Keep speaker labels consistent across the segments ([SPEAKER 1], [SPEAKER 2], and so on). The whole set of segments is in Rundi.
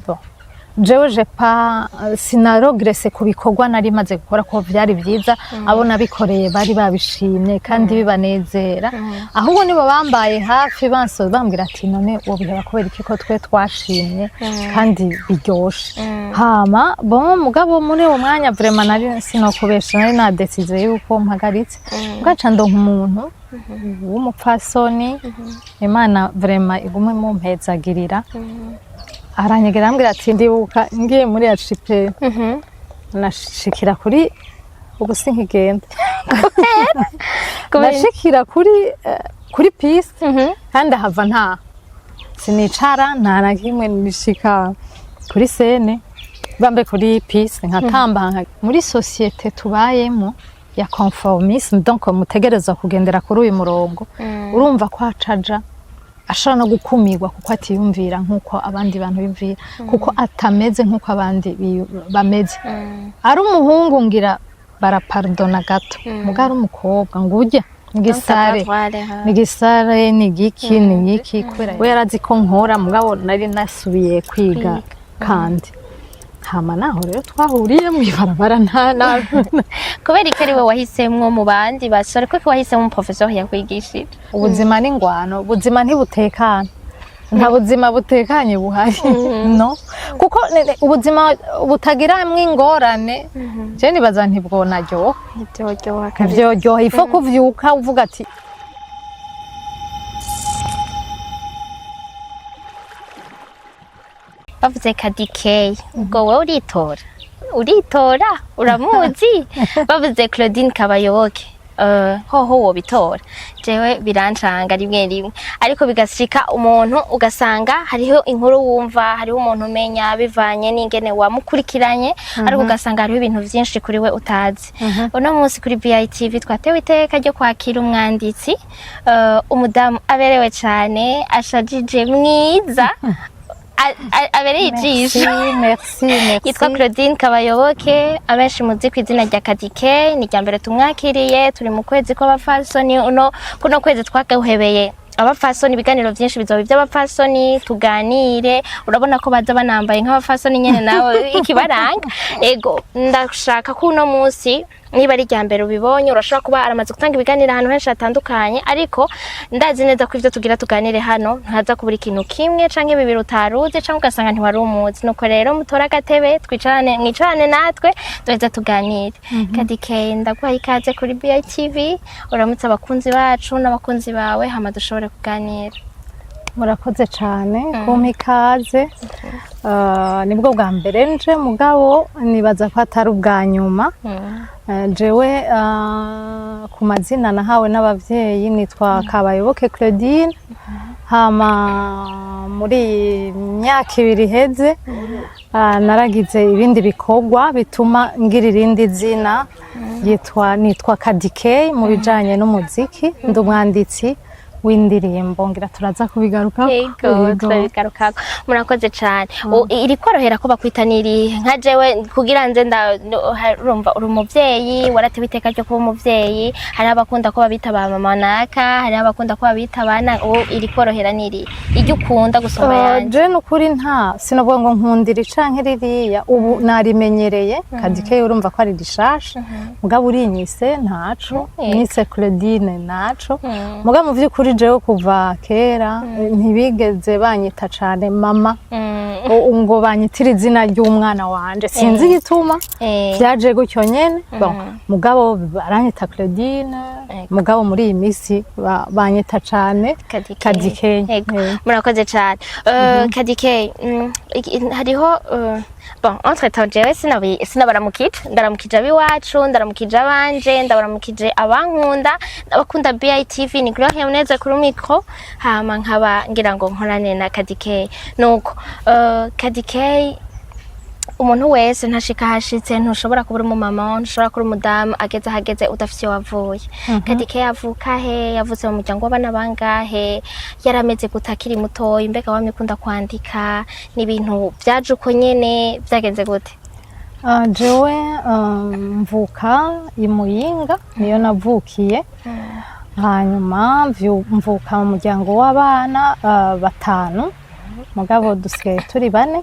[SPEAKER 1] Bon, jewe j'ai pas, sina regrette ku bikorwa nari maze gukora, ko vyari vyiza. Abo nabikoreye bari babishimye kandi bibanezera. Ahubwo nibo bambaye hafi, banso bambwira ati: "None wobiheba kubera iki, ko twe twashimye kandi biryoshe?" Hama bon, mugabo muri uwo mwanya vraiment nari, sinokubesha, nari na décidé yuko mpagaritse. Ngaca ndonka umuntu w'umupfasoni, Imana vraiment igume mumpezagirira, aranyegera arambwira ati, ndibuka ngiye muri HP, nashikira kuri, ubu sinkigenda, nashikira kuri piste kandi ahava nta sinicara nta na kimwe, nishika kuri scène, bambe kuri piste, nkatamba muri société tubayemo ya conformisme. Donc mutegerezwa kugendera kuri uyu murongo. Urumva ko acaja ashobora no gukumirwa kuko atiyumvira nk'uko abandi bantu biyumvira, kuko atameze nk'uko abandi bameze. Ari umuhungu ngira barapardona gato, muga ari umukobwa ngo urya n'igisare n'igisare, ni igiki, ni iki? Kubera we yarazi ko nkora, mugabo nari nasubiye kwiga. Kandi hama naho rero twahuriye mw'ibarabara nta na
[SPEAKER 2] Kubera ko ari we wahisemwo mu bandi basore, kuko wahisemo umuprofesor yakwigishije?
[SPEAKER 1] Ubuzima ni ingwano, ubuzima ntibutekana, nta buzima butekanye buhari, no kuko ubuzima butagiramwo ingorane, je nibaza ntibwonaryoha.
[SPEAKER 2] Ntibyoryoha.
[SPEAKER 1] Ntivyoryoha. Ifo kuvyuka uvuga ati
[SPEAKER 2] Bavuze Kadikey, ubwo wowe uritora, uritora, uramuzi. Bavuze Claudine Kabayoboke, hoho wobitora? Jewe birancanga rimwe rimwe, ariko bigashika umuntu ugasanga hariho inkuru wumva, hariho umuntu umenya bivanye n'ingene wamukurikiranye, ariko ugasanga hariho ibintu vyinshi kuri we utazi. Uno munsi kuri BITV twatewe iteka ryo kwakira umwanditsi, umudamu aberewe cane, ashajije, mwiza, abereye ijisho.
[SPEAKER 1] Merci, merci.
[SPEAKER 2] Yitwa Claudine Kabayoboke, abenshi muzi ku izina rya Kadike. Ni irya mbere tumwakiriye. Turi mu kwezi kw'abapfasoni, uno kuno kwezi twagahuhebeye abapfasoni. Ibiganiro byinshi bizoba iby'abapfasoni, tuganire. Urabona ko baza banambaye nk'abapfasoni nyene, nawe ikibaranga. Ego, ndashaka ko uno munsi, niba ari irya mbere ubibonye, urashobora kuba aramaze gutanga ibiganiro ahantu henshi hatandukanye, ariko ndazi neza ko ivyo tugira tuganire hano ntaza kubura ikintu kimwe canke bibiri utaruzi, canke ugasanga ntiwari umuzi. Nuko rero mutore agatebe, twicarane, mwicarane natwe, duheze tuganire. Kadike, ndaguhaye ikaze kuri BITV. Uramutse abakunzi bacu n'abakunzi bawe, hama dushobore kuganira.
[SPEAKER 1] Murakoze cyane kumpa ikaze. Nibwo bwa mbere nje, mugabo nibaza ko atari ubwa nyuma. Jewe ku mazina nahawe n'abavyeyi nitwa Kabayoboke Claudine. Hama muri iyi myaka 2 iheze, naragize ibindi bikorwa bituma ngira irindi zina, yitwa nitwa Kadikey. Mu bijanye n'umuziki, ndi umwanditsi w'indirimbo, ngira turaza kubigarukako.
[SPEAKER 2] Yego, turabigarukako. Murakoze cane. Iri korohera ko bakwita nirihe? Nka jewe kugira nze nda no- urumva uri umuvyeyi, waratewe iteka ryo kuba umuvyeyi. Hari abakunda ko babita ba mama naka, hari abakunda ko babita bana. Ubu iri korohera niri iryo ukunda gusumba yanje?
[SPEAKER 1] Je nukuri nta sinovuga ngo nkundira canke ririya, ubu narimenyereye. Kadikey urumva ko ari rishasha, mugabo urinyise ntaco, nyise Claudine ntaco. Mugabo mu vy'ukuri jewe kuva kera ntibigeze banyita cane mama, ngo banyitire izina ry'umwana wanje, sinzi igituma vyaje gutyo nyene. Bon, mugabo baranyita Claudine. Mugabo muri iyi misi banyita cane
[SPEAKER 2] Kadikey.
[SPEAKER 1] Kadikey.
[SPEAKER 2] Yego. Murakoze cane. Kadikey, hariho bon, entre temps jewe sinabaramukije. Ndaramukije abiwacu, ndaramukije abanje, ndabaramukije abankunda, abakunda BITV. Ni Gloria Muneza kuri micro, hama nkaba ngira ngo nkorane na Kadikey. Nuko Kadikey, umuntu wese ntashika hashitse. Ntushobora kuba uri umumama, ntushobora kuba uri umudamu ageze ahageze udafise iyo wavuye. Kadike yavuka he? Yavutse mu muryango w'abana bangahe? Yarameze gute akiri mutoya? Mbega wamye ukunda kwandika? Ni ibintu vyaje uko nyene? Vyagenze gute?
[SPEAKER 1] Jewe mvuka i Muyinga, niyo navukiye. Hanyuma mvuka mu muryango w'abana batanu, mugabo dusigaye turi bane.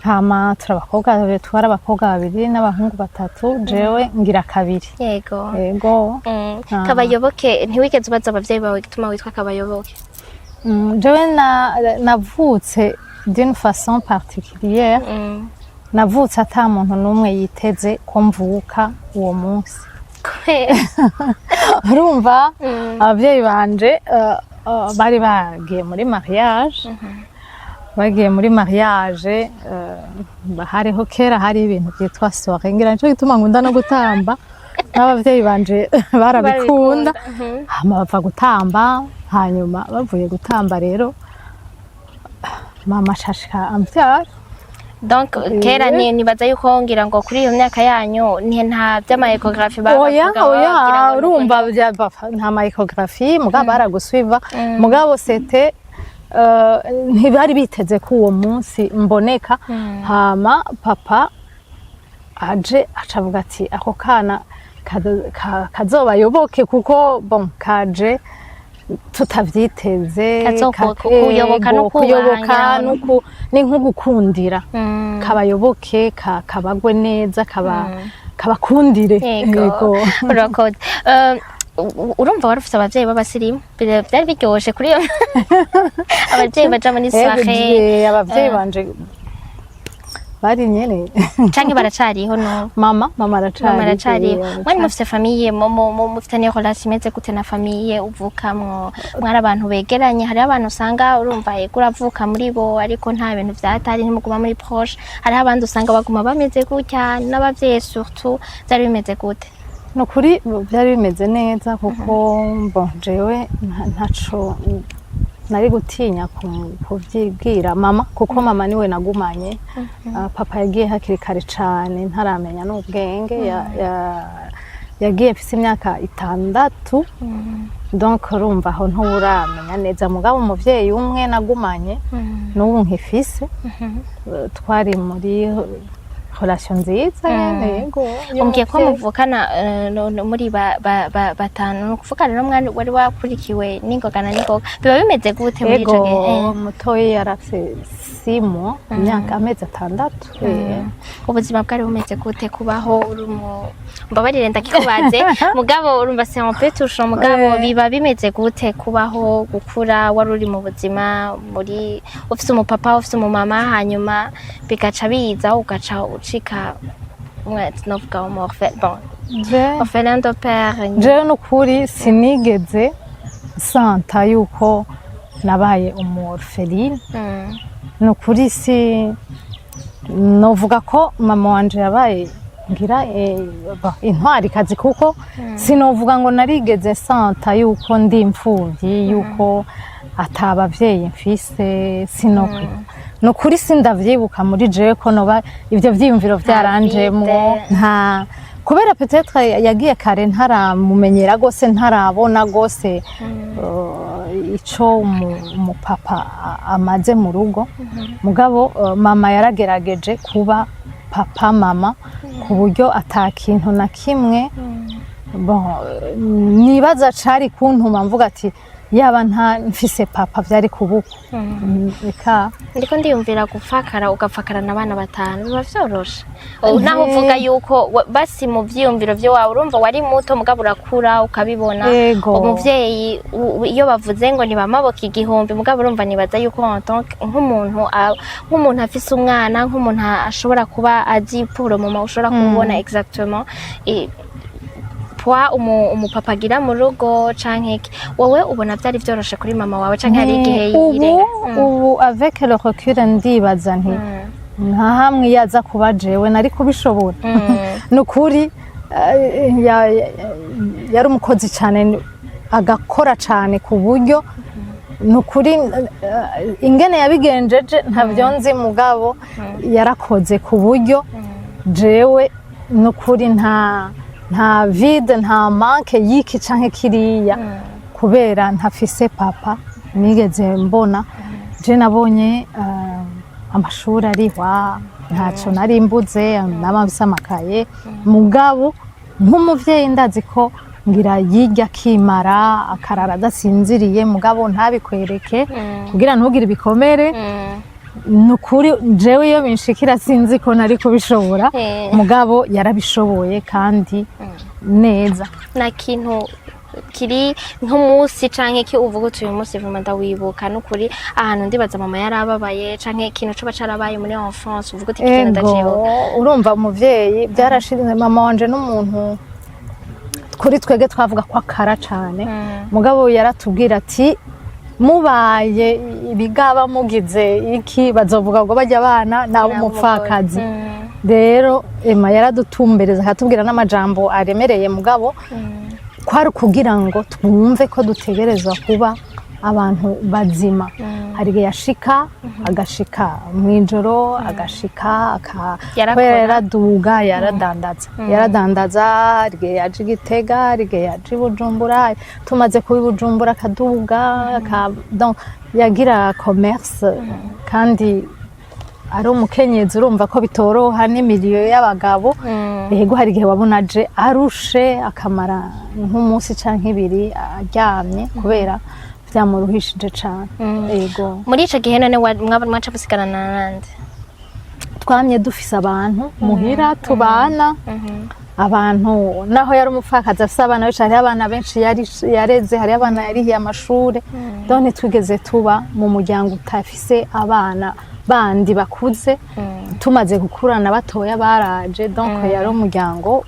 [SPEAKER 1] Hama turi abakobwa babiri, twari abakobwa babiri n'abahungu batatu, jewe ngira kabiri. Yego. Ah.
[SPEAKER 2] Kabayoboke, ntiwigeze ubaza abavyeyi bawe igituma witwa Kabayoboke?
[SPEAKER 1] Jewe navutse d'une façon particulière. Navutse ata muntu n'umwe yiteze ko mvuka uwo munsi.
[SPEAKER 2] Kubera?
[SPEAKER 1] Urumva, abavyeyi banje bari bagiye muri mariage, hariho kera hari ibintu byitwa soirée, ngira nico gituma nkunda no gutamba, n'abavyeyi banje barabikunda. Hama bava gutamba, hanyuma bavuye gutamba rero mama ashashika amvyara.
[SPEAKER 2] Donc kera ni nibaza yuko ngira ngo kuri iyo myaka yanyu ni nta vy'ama échographie baba
[SPEAKER 1] Oya.
[SPEAKER 2] bavuga,
[SPEAKER 1] Oya.
[SPEAKER 2] bababwira ngo
[SPEAKER 1] Urumva, nta ma échographie, mugabo baragusuiva, mugabo c'était ntibari biteze ko uwo munsi mboneka. Hama papa aje aca avuga ati ako kana kazobayoboke kuko bon kaje tutavyiteze.
[SPEAKER 2] Kuyoboka no
[SPEAKER 1] ego, kuyoboka.
[SPEAKER 2] kubaha.
[SPEAKER 1] Ni nko gukundira kabayoboke, kabagwe neza, kabakundire.
[SPEAKER 2] Yego, urakoze. Urumva wari ufite abavyeyi b'abasirimu. Byari biryoshe kuri iyo abavyeyi baja muri soirée?
[SPEAKER 1] Abavyeyi banje bari nyene.
[SPEAKER 2] Canke baracariho no?
[SPEAKER 1] Mama aracari.
[SPEAKER 2] Mama aracariho.
[SPEAKER 1] Aracari.
[SPEAKER 2] Mwari mufite famille, mufitanye relation imeze gute na famille uvukamwo? Mwari abantu begeranye? Hariho abantu usanga urumva yego uravuka muri bo ariko nta bintu vyatari, ntimuguma muri proche. Hariho abandi usanga baguma bameze gutya n'abavyeyi surtout. Vyari bimeze gute?
[SPEAKER 1] Ni ukuri byari bimeze neza kuko bon jewe ntaco nari gutinya kuvyibwira mama kuko mama niwe nagumanye. Ah, papa yagiye hakiri kare cane ntaramenya n'ubwenge. Yagiye mfise imyaka 6, donc urumva aho ntuburamenya neza, mugabo umuvyeyi umwe nagumanye n'ubu nkifise, twari muri relation nziza nyene, yego.
[SPEAKER 2] Umbwiye ko
[SPEAKER 1] y'umuvyeyi.
[SPEAKER 2] Muvukana muri batanu, ni ukuvuga rero mwari wari wakurikiwe n'ingoga na n'ingoga. Biba bimeze gute muri ico
[SPEAKER 1] Ego.
[SPEAKER 2] gihe?
[SPEAKER 1] Mutoyi yarafise 6 mois, imyaka amezi 6.
[SPEAKER 2] Ubuzima bwari bumeze gute kubaho uri mu, mbabarire ndakikubaze, mugabo urumva c'est un peu touchant, mugabo biba bimeze gute kubaho gukura wari uri mu buzima muri ufise umupapa, ufise umumama, hanyuma bigaca biza ugaca ucika novuga umu bon orphelin de père?
[SPEAKER 1] Jewe n'ukuri sinigeze santa yuko nabaye umu orpheline. Ni ukuri si novuga ko mama wanje yabaye ngira intwarikazi kuko sinovuga ngo narigeze santa yuko ndi imfuvyi, yuko ata bavyeyi mfise. Sinokwi ni ukuri sindavyibuka muri jewe ko noba ivyo vyiyumviro vyaranjemwo.
[SPEAKER 2] Vide.
[SPEAKER 1] Nta, kubera peut-être yagiye kare ntaramumenyera gose, ntarabona gose ico umupapa amaze mu rugo, mugabo mama yaragerageje kuba papa mama ku buryo ata kintu na kimwe bon nibaza cari kuntuma mvuga ati yaba nta mfise papa vyari kubuko. Eka.
[SPEAKER 2] Ndiko ndiyumvira gupfakara ugapfakarana abana batanu biba vyoroshe? Naho uvuga yuko basi mu vyiyumviro vyo urumva wari muto, mugabo urakura ukabibona.
[SPEAKER 1] Ego.
[SPEAKER 2] Umuvyeyi iyo bavuze ngo ni bamaboko igihumbi, mugabo urumva nibaza yuko en tant que nk'umuntu afise umwana, nk'umuntu ashobora kuba azi pour le moment ushobora kubona exactement poids umupapa agira mu rugo canke iki. Wowe ubona vyari vyoroshe kuri mama wawe canke hari igihe
[SPEAKER 1] Ubu
[SPEAKER 2] yirenga?
[SPEAKER 1] Ubu avec le recul ndibaza nti nta hamwe yaza kuba jewe nari kubishobora. Ni ukuri yari umukozi cyane, agakora cyane ku buryo ni ukuri ingene yabigenjeje ntabyo nzi, mugabo yarakoze ku buryo jewe ni ukuri nta vide, nta manque y'iki canke kiriya kubera ntafise papa nigeze mbona. Je nabonye amashuri arihwa, ntacyo nari mbuze, naba mfise amakaye, mugabo nk'umuvyeyi ndazi ko ngira yirya akimara akarara adasinziriye, mugabo ntabikwereke kugira ntugire ibikomere. Ni ukuri, jewe iyo binshikira sinzi ko nari kubishobora. Mugabo yarabishoboye kandi neza.
[SPEAKER 2] Nta kintu kiri nk'umunsi canke ki uvuga uti: "Uyu munsi vraiment ndawibuka n'ukuri, ahantu ndibaza mama yarababaye", canke ikintu coba carabaye muri enfance uvuga uti: "Iki kintu ndacibuka"?
[SPEAKER 1] Urumva, umuvyeyi byarashize. Mama wanje n'umuntu kuri twebwe twavuga ko akara cane, mugabo yaratubwira ati: "Mubaye ibigaba, mugize iki, bazovuga ngo bajya abana nabo umupfakazi." Rero ema yaradutumbereza, akatubwira n'amajambo aremereye, mugabo kwari ukugira ngo twumve ko dutegerezwa kuba abantu bazima. Hari igihe yashika, agashika mw'ijoro, agashika
[SPEAKER 2] Yarakora.
[SPEAKER 1] Kubera yaraduga, yaradandaza, yaradandaza. Hari igihe yaje i Gitega, hari igihe yaje i Bujumbura. Tumaze kuba i Bujumbura akaduga donc yagira commerce kandi ari umukenyezi. Urumva ko bitoroha n'i milieu y'abagabo. Yego, hari igihe wabona aje arushe, akamara nk'umunsi canke ibiri aryamye kubera vyamuruhishije cane. Yego.
[SPEAKER 2] Muri ico gihe none mwaba mwaca musigarana nande?
[SPEAKER 1] Twamye dufise abantu muhira tubana, abantu naho yari umupfakazi afise abana benshi, hariho abana benshi yareze, hariho abana yarihiye amashure. Donc ntitwigeze tuba mu muryango utafise abana bandi bakuze. Tumaze gukurana, batoya baraje, donc yari umuryango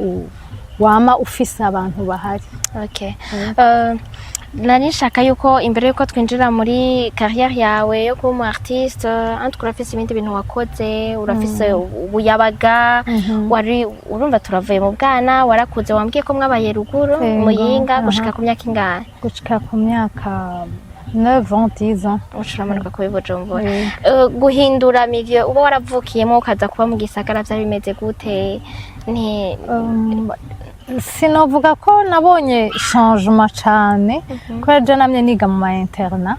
[SPEAKER 1] wama ufise abantu bahari.
[SPEAKER 2] Okay. Nari nshaka yuko imbere yuko twinjira muri carrière yawe yo kuba umu artiste, en tout cas urafise ibindi bintu wakoze, urafise ubuyabaga, wari urumva turavuye mu bwana, warakuze, wambwiye ko mwabaye ruguru.
[SPEAKER 1] Yego,
[SPEAKER 2] Muyinga.
[SPEAKER 1] Aha.
[SPEAKER 2] Gushika ku myaka ingahe?
[SPEAKER 1] Gushika ku myaka 9 ans, 10 ans.
[SPEAKER 2] Uca uramanuka kuba i Bujumbura.
[SPEAKER 1] Yego.
[SPEAKER 2] Guhindura milieu uba waravukiyemo ukaza kuba mu gisagara vyari bimeze gute? Ni
[SPEAKER 1] Sinovuga ko nabonye changement cane, kubera je namye niga mu ma internat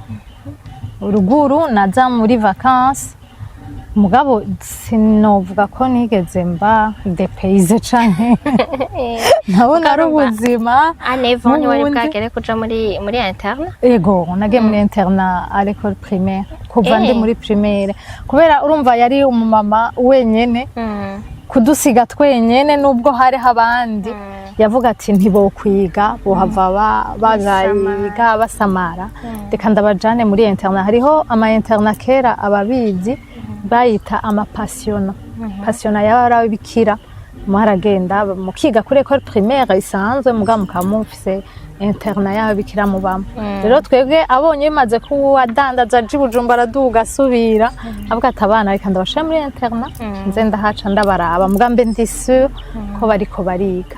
[SPEAKER 1] ruguru, naza muri vacances, mugabo sinovuga ko nigeze mba dépaysée canke nabona ari ubuzima.
[SPEAKER 2] À 9 ans ntiwari
[SPEAKER 1] n'ubundi.
[SPEAKER 2] bwagere kuja muri internat?
[SPEAKER 1] Ego, nagiye muri internat à l'école primaire kuva ndi muri primaire, kubera urumva yari umumama wenyene, kudusiga twenyene nubwo hariho abandi, yavuga ati: "Ntibokwiga, bohava bazayiga basamara, reka ndabajane muri internat." Hariho ama internat kera, ababizi bayita ama pensionnat. Pensionnat yaba ari ababikira, mwaragenda mukiga kuri école primaire isanzwe, mugabo mukaba mufise internat y'ababikira mubamo. Rero twebwe abonye bimaze kuwadandaza aje i Bujumbura, araduga asubira, avuga ati: "Abana reka ndabashire muri internat, nze ndahaca ndabaraba, muga mbe ndi sûr ko bariko bariga."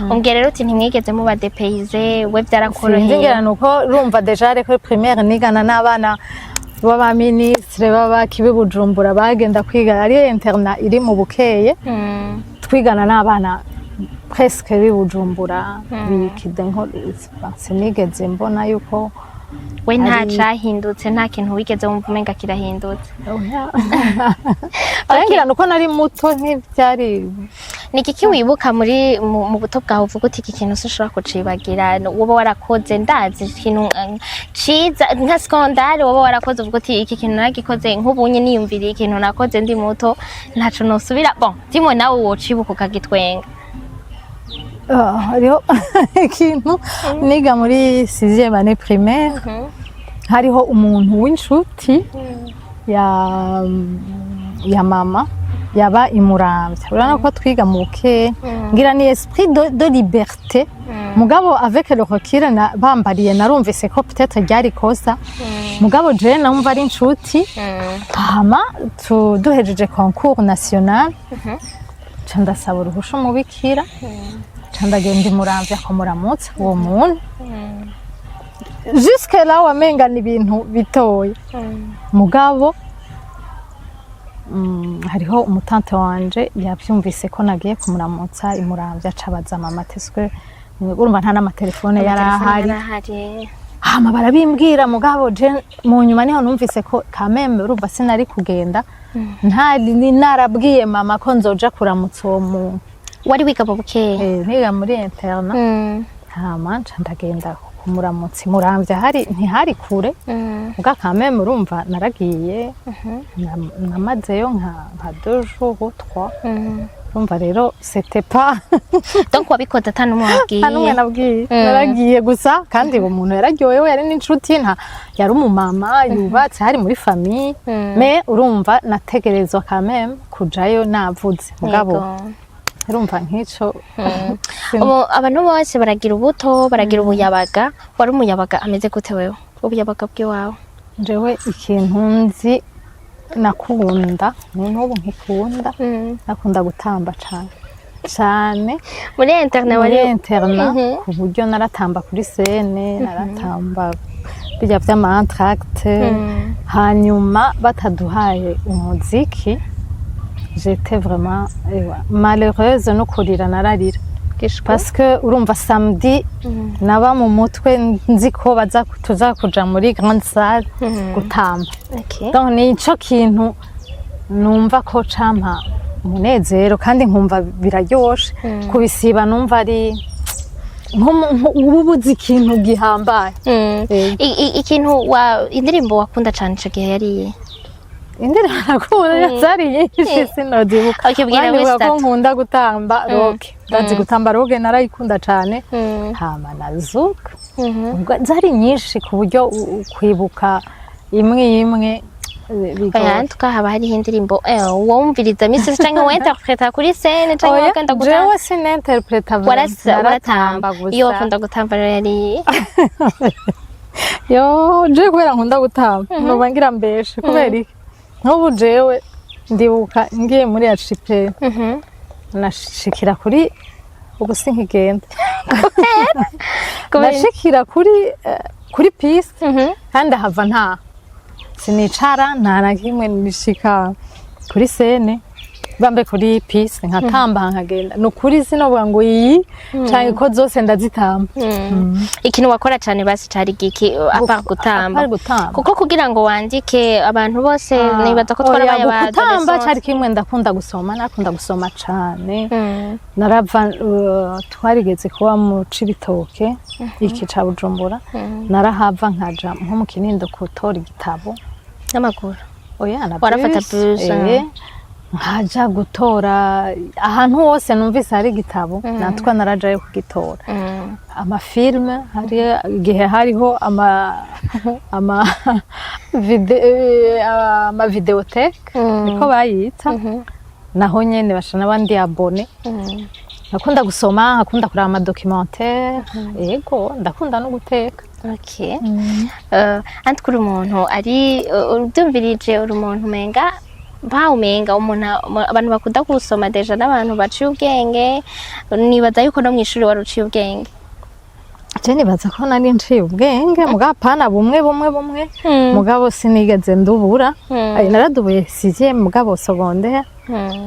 [SPEAKER 2] Umbwiye rero uti ntimwigeze muba dépaysé, we
[SPEAKER 1] Sinzi,
[SPEAKER 2] byarakoroheye?
[SPEAKER 1] Ngira nuko urumva déjà l'école primaire nigana n'abana b'abaministre b'abakibi Bujumbura bagenda kwiga, ari internat iri mu Bukeye. Twigana n'abana presque b'i Bujumbura bikide nko sinigeze mbona yuko
[SPEAKER 2] We nta cahindutse, nta kintu wigeze wumva umenga kirahindutse?
[SPEAKER 1] Ngira nuko nari muto, ntibyari.
[SPEAKER 2] Ni igiki wibuka muri mu buto bwawe uvuga uti: "Iki kintu sinshobora kucibagira", woba warakoze? Ndazi ikintu ciza nka scandale woba warakoze, uvuga uti: "Iki kintu naragikoze, nk'ubunye niyumviriye ikintu nakoze ndi muto, ntaco nosubira." Bon, dimwe nawe wocibuka ukagitwenga.
[SPEAKER 1] Ah, hariho ikintu niga muri sixième année primaire. Hariho umuntu w'inshuti ya mama yaba imuramvya. Urabona ko twiga mu Bukeye, ngira ni esprit de liberté, mugabo avec le recul na bambariye narumvise ko peut-être ryari kosa, mugabo je numva ari inshuti. Hama duhejeje concours national, ca ndasaba uruhusha umubikira, ca ndagenda imuramvya kumuramutsa uwo muntu. Jusque là wamenga ni ibintu bitoya, mugabo hariho umu tante wanje yavyumvise ko nagiye kumuramutsa imuramvya, aca abaza mama ati: "Swe urumva nta n'amatelefone yari ahari?"
[SPEAKER 2] Yarahari.
[SPEAKER 1] Hama barabimbwira, mugabo je mu nyuma niho numvise ko kameme urumva sinari kugenda ntari narabwiye mama ko nzoja kuramutsa uwo muntu.
[SPEAKER 2] Wari wiga mu Bukeye?
[SPEAKER 1] Niga muri internat. Hama nca ndagenda. kumuramutsa Muramvya, hari ntihari kure. Ubwa quand murumva naragiye, namazeyo nka 2 jours ou 3. Urumva rero c'était pas
[SPEAKER 2] Donc wabikoze ata n'umwe wabwiye?
[SPEAKER 1] Nta n'umwe nabwiye. Naragiye gusa, kandi uwo muntu yararyohewe, yari n'inshuti, nta yari umumama yubatse, hari muri famille. Mais urumva nategerezwa quand même kujayo navuze, mugabo urumva nk'ico
[SPEAKER 2] Ubu abantu bose baragira ubuto, baragira ubuyabaga. Wari umuyabaga ameze gute wewe, ubuyabaga bw'iwawe?
[SPEAKER 1] Jewe ikintu nzi nakunda, ni n'ubu nkikunda, nakunda gutamba cane cane.
[SPEAKER 2] Muri internat?
[SPEAKER 1] Muri
[SPEAKER 2] Wari
[SPEAKER 1] internat, ku buryo naratamba kuri scène, naratamba bijya vy'ama entracte. Hanyuma bataduhaye umuziki, j'étais vraiment ewa, malheureuse, no kurira nararira, parce que urumva samedi naba mu mutwe nzi ko baza tuza kuja muri grande salle gutamba. Donc nico kintu numva ko campa umunezero, kandi nkumva biraryoshe. Kubisiba numva ari uba ubuze ikintu gihambaye.
[SPEAKER 2] Ikintu wa indirimbo wakunda cane ico gihe yari iyihe?
[SPEAKER 1] Indirimbo nakunda zari nyinshi, sinozibuka.
[SPEAKER 2] Okay, bwira
[SPEAKER 1] Kandi
[SPEAKER 2] wese
[SPEAKER 1] ko
[SPEAKER 2] itatu.
[SPEAKER 1] nkunda gutamba rock, ndazi gutamba rock, narayikunda cane. Hama na zouk. Ubwo zari nyinshi ku buryo kwibuka imwe imwe bigoye.
[SPEAKER 2] Oya, tuka haba hariho indirimbo wumviriza misi yose canke winterpreta kuri scène canke
[SPEAKER 1] Oya,
[SPEAKER 2] wakunda gutamba?
[SPEAKER 1] Jewe sininterpreta,
[SPEAKER 2] Waratamba.
[SPEAKER 1] naratamba gusa.
[SPEAKER 2] Iyo wakunda gutamba rero yari iyihe?
[SPEAKER 1] Yo, jewe kubera nkunda gutamba, noba ngira mbeshe. Kubera iki? Nk'ubu jewe ndibuka ngiye muri HP, nashikira kuri, ubu sinkigenda, nashikira kuri piste, kandi ahava nta sinicara, nta na kimwe, nishika kuri scène, bambe kuri piste, nkatamba nkagenda. Ni ukuri sinovuga ngo iyi canke ko zose ndazitamba.
[SPEAKER 2] Ikintu wakora cane basi cari giki, à part gutamba?
[SPEAKER 1] À part gutamba.
[SPEAKER 2] Kuko kugira ngo wandike abantu bose, nibaza ko twarabaye
[SPEAKER 1] Oya, gutamba
[SPEAKER 2] aba
[SPEAKER 1] cari kimwe. Ndakunda gusoma, nakunda gusoma cane. Narava, twarigeze kuba mu Cibitoke iki ca Bujumbura, narahava nkaja nko mu Kinindo gutora igitabo.
[SPEAKER 2] N'amaguru?
[SPEAKER 1] Oya, na
[SPEAKER 2] Warafata
[SPEAKER 1] bus,
[SPEAKER 2] bus,
[SPEAKER 1] nkaja gutora ahantu hose numvise hari igitabo, natwa narajayo kugitora. Ama films, hari igihe hariho ama vidéothèque, niko bayita, naho nyene basha n'abandi abone. Ndakunda gusoma, nkakunda kuraba ama documentaire, yego, ndakunda no guteka.
[SPEAKER 2] Okay. Anti kuri umuntu ari ubyumvirije, uri umuntu umenga bawumenga umuntu abantu bakunda gusoma déjà n'abantu baciye ubwenge. Nibaza yuko no mw'ishuri wari uciye ubwenge.
[SPEAKER 1] Je nibaza ko nari nciye ubwenge, mugabo apana bumwe bumwe bumwe, mugabo sinigeze ndubura. Ay, naradubuye sixième, mugabo secondaire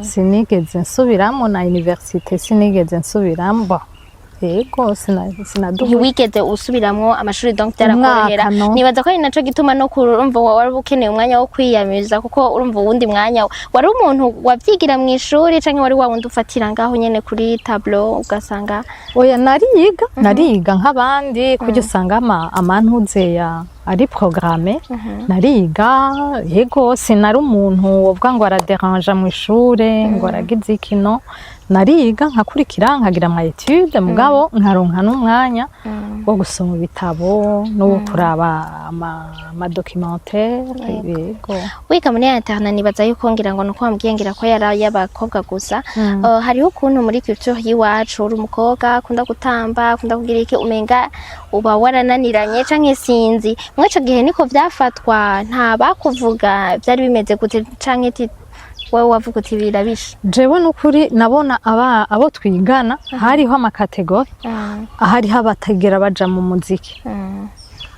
[SPEAKER 1] sinigeze nsubiramo, na université sinigeze nsubiramo. Bon, yego, sinadubuye.
[SPEAKER 2] Ntiwigeze usubiramwo amashuri, donc byarakorohera?
[SPEAKER 1] Umwaka, no.
[SPEAKER 2] Nibaza ko ari naco gituma no kurumva wari ukeneye umwanya wo kwiyamiza, kuko urumva uwundi mwanya wari umuntu wavyigira mw'ishuri, canke wari wa wundi ufatira ngaho nyene kuri tableau ugasanga?
[SPEAKER 1] Oya, nariga, nariga nk'abandi, kurya usanga amantuze ya ari programme. Nariga, yego, sinari umuntu wovuga ngo araderanja mu ishure, ngo aragize iki, no. Nariga nkakurikira, nkagira ama étude, mugabo nkaronka n'umwanya wo gusoma ibitabo no wo kuraba ama documentaire, yego.
[SPEAKER 2] Wiga muri internat, nibaza yuko ngira ngo nuko wambwiye ngira ko yari ay'abakobwa gusa. Hariho ukuntu muri culture y'iwacu uri umukobwa akunda gutamba, akunda kugira iki, umenga uba warananiranye canke sinzi. Muri ico gihe niko vyafatwa? Nta bakuvuga? Vyari bimeze gute, canke ti wewe wavuga uti birabishe?
[SPEAKER 1] Jewe nukuri nabona abo twigana hariho ama catégories, hariho abatagera baja mu muziki,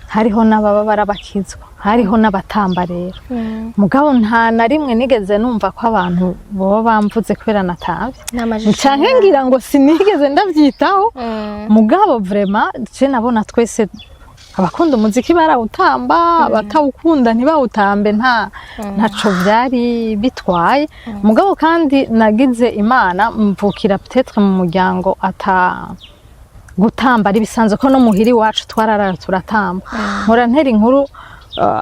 [SPEAKER 1] hariho n'ababa barabakizwa, hariho n'abatamba rero. Mugabo nta na rimwe nigeze numva ko abantu boba bamvuze kubera natavye,
[SPEAKER 2] n'amajisho,
[SPEAKER 1] canke ngira ngo sinigeze ndavyitaho. Mugabo vraiment je nabona twese abakunda umuziki barawutamba, abatawukunda ntibawutambe, ntaco vyari bitwaye. Mugabo kandi nagize Imana mvukira peut-être mu muryango ata Gutamba ari bisanzwe, ko no muhiri iwacu twararara turatamba. Mpora ntera inkuru,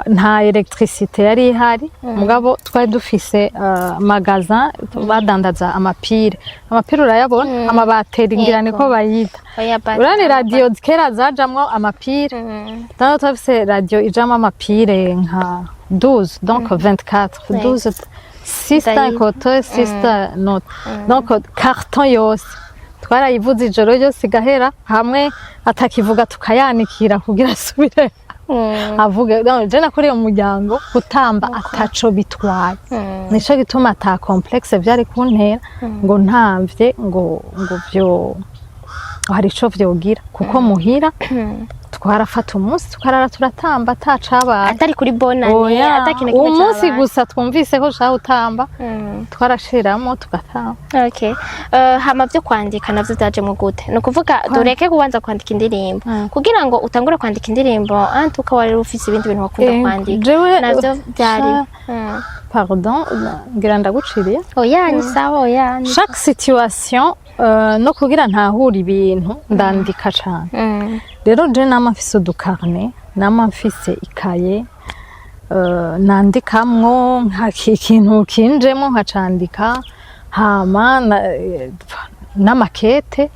[SPEAKER 1] nta électricité yari ihari, mugabo twari dufise magasin badandaza amapire. Amapire urayabona, amabateri ngira niko bayita.
[SPEAKER 2] Oya,
[SPEAKER 1] Urani radio kera zajamwo amapire. Tano twafise radio ijamwo amapire nka 12, donc 24, 12, 6 d'un
[SPEAKER 2] Ndayizi.
[SPEAKER 1] côté, 6 d'un autre, donc carton yose twarayivuze ijoro ryose igahera, hamwe atakivuga tukayanikira kugira asubire avuge. Donc, je nakuriye mu muryango gutamba ataco bitwaye. Nico gituma ata complexe vyari kuntera ngo ntamvye ngo vyo hari ico vyogira, kuko muhira twarafata umunsi tukarara turatamba atacabaye.
[SPEAKER 2] Atari kuri bonane?
[SPEAKER 1] Oya,
[SPEAKER 2] atakintu kimwe
[SPEAKER 1] umunsi
[SPEAKER 2] cabaye.
[SPEAKER 1] Gusa twumvise ko ushaka gutamba, twarashiramo tugatamba.
[SPEAKER 2] Okay. Hama vyo kwandika navyo vyajemwo gute? Ni ukuvuga dureke kubanza kwandika indirimbo. Kugira ngo utangure kwandika indirimbo, antuka wari ufise ibindi bintu wakunda kwandika.
[SPEAKER 1] Jewe
[SPEAKER 2] Navyo vyari
[SPEAKER 1] Pardon, ngira ndaguciriye.
[SPEAKER 2] Oya, ni sawa, oya.
[SPEAKER 1] Chaque situation, no kugira ntahure ibintu ndandika cane. Rero je nama mfise udu carnet, nama mfise ikaye, nandikamwo nka ikintu kinjemo nkacandika, hama n'amakete.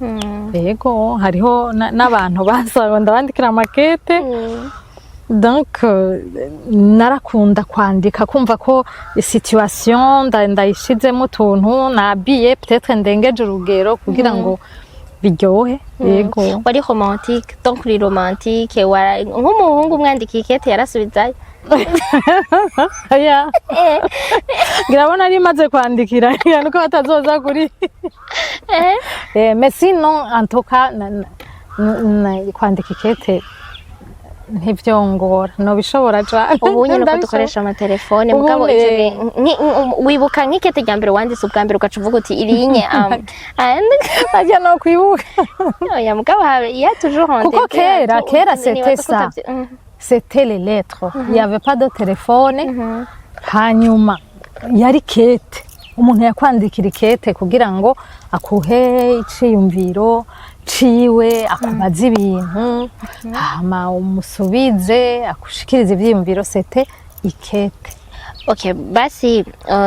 [SPEAKER 1] Yego, hariho n'abantu basaba ndabandikira amakete. Donc narakunda kwandika, kumva ko situation ndayishizemo utuntu nabiye, peut-être ndengeje urugero kugira ngo biryohe, yego.
[SPEAKER 2] Wari romantique, donc uri romantique, nk'umuhungu umwandikiye ikete yarasubizayo?
[SPEAKER 1] Aya, ngirabona ari maze kwandikira ngira nuko batazoza kuri. Mais sinon, en tout cas, kwandika ikete ntivyongora, nobishobora cane.
[SPEAKER 2] Ubu nyine uko
[SPEAKER 1] Ndabishobora.
[SPEAKER 2] dukoresha amatelefone.
[SPEAKER 1] Ubu
[SPEAKER 2] Mugabo ivyo wibuka nk'ikete rya mbere wanditse ubwa mbere, ugaca uvuga uti irinye
[SPEAKER 1] Ajya no kwibuka.
[SPEAKER 2] Oya, mugabo il y a toujours un
[SPEAKER 1] Kuko
[SPEAKER 2] début,
[SPEAKER 1] kera
[SPEAKER 2] nibaza
[SPEAKER 1] c'était
[SPEAKER 2] ko
[SPEAKER 1] ça. C'était les lettres, il y avait pas de téléphone. Hanyuma yari kete, umuntu yakwandikira ikete kugira ngo akuhe iciyumviro ciwe, akubaze ibintu, hama umusubize, akushikirize ivyiyumviro. C'était ikete.
[SPEAKER 2] Okay, basi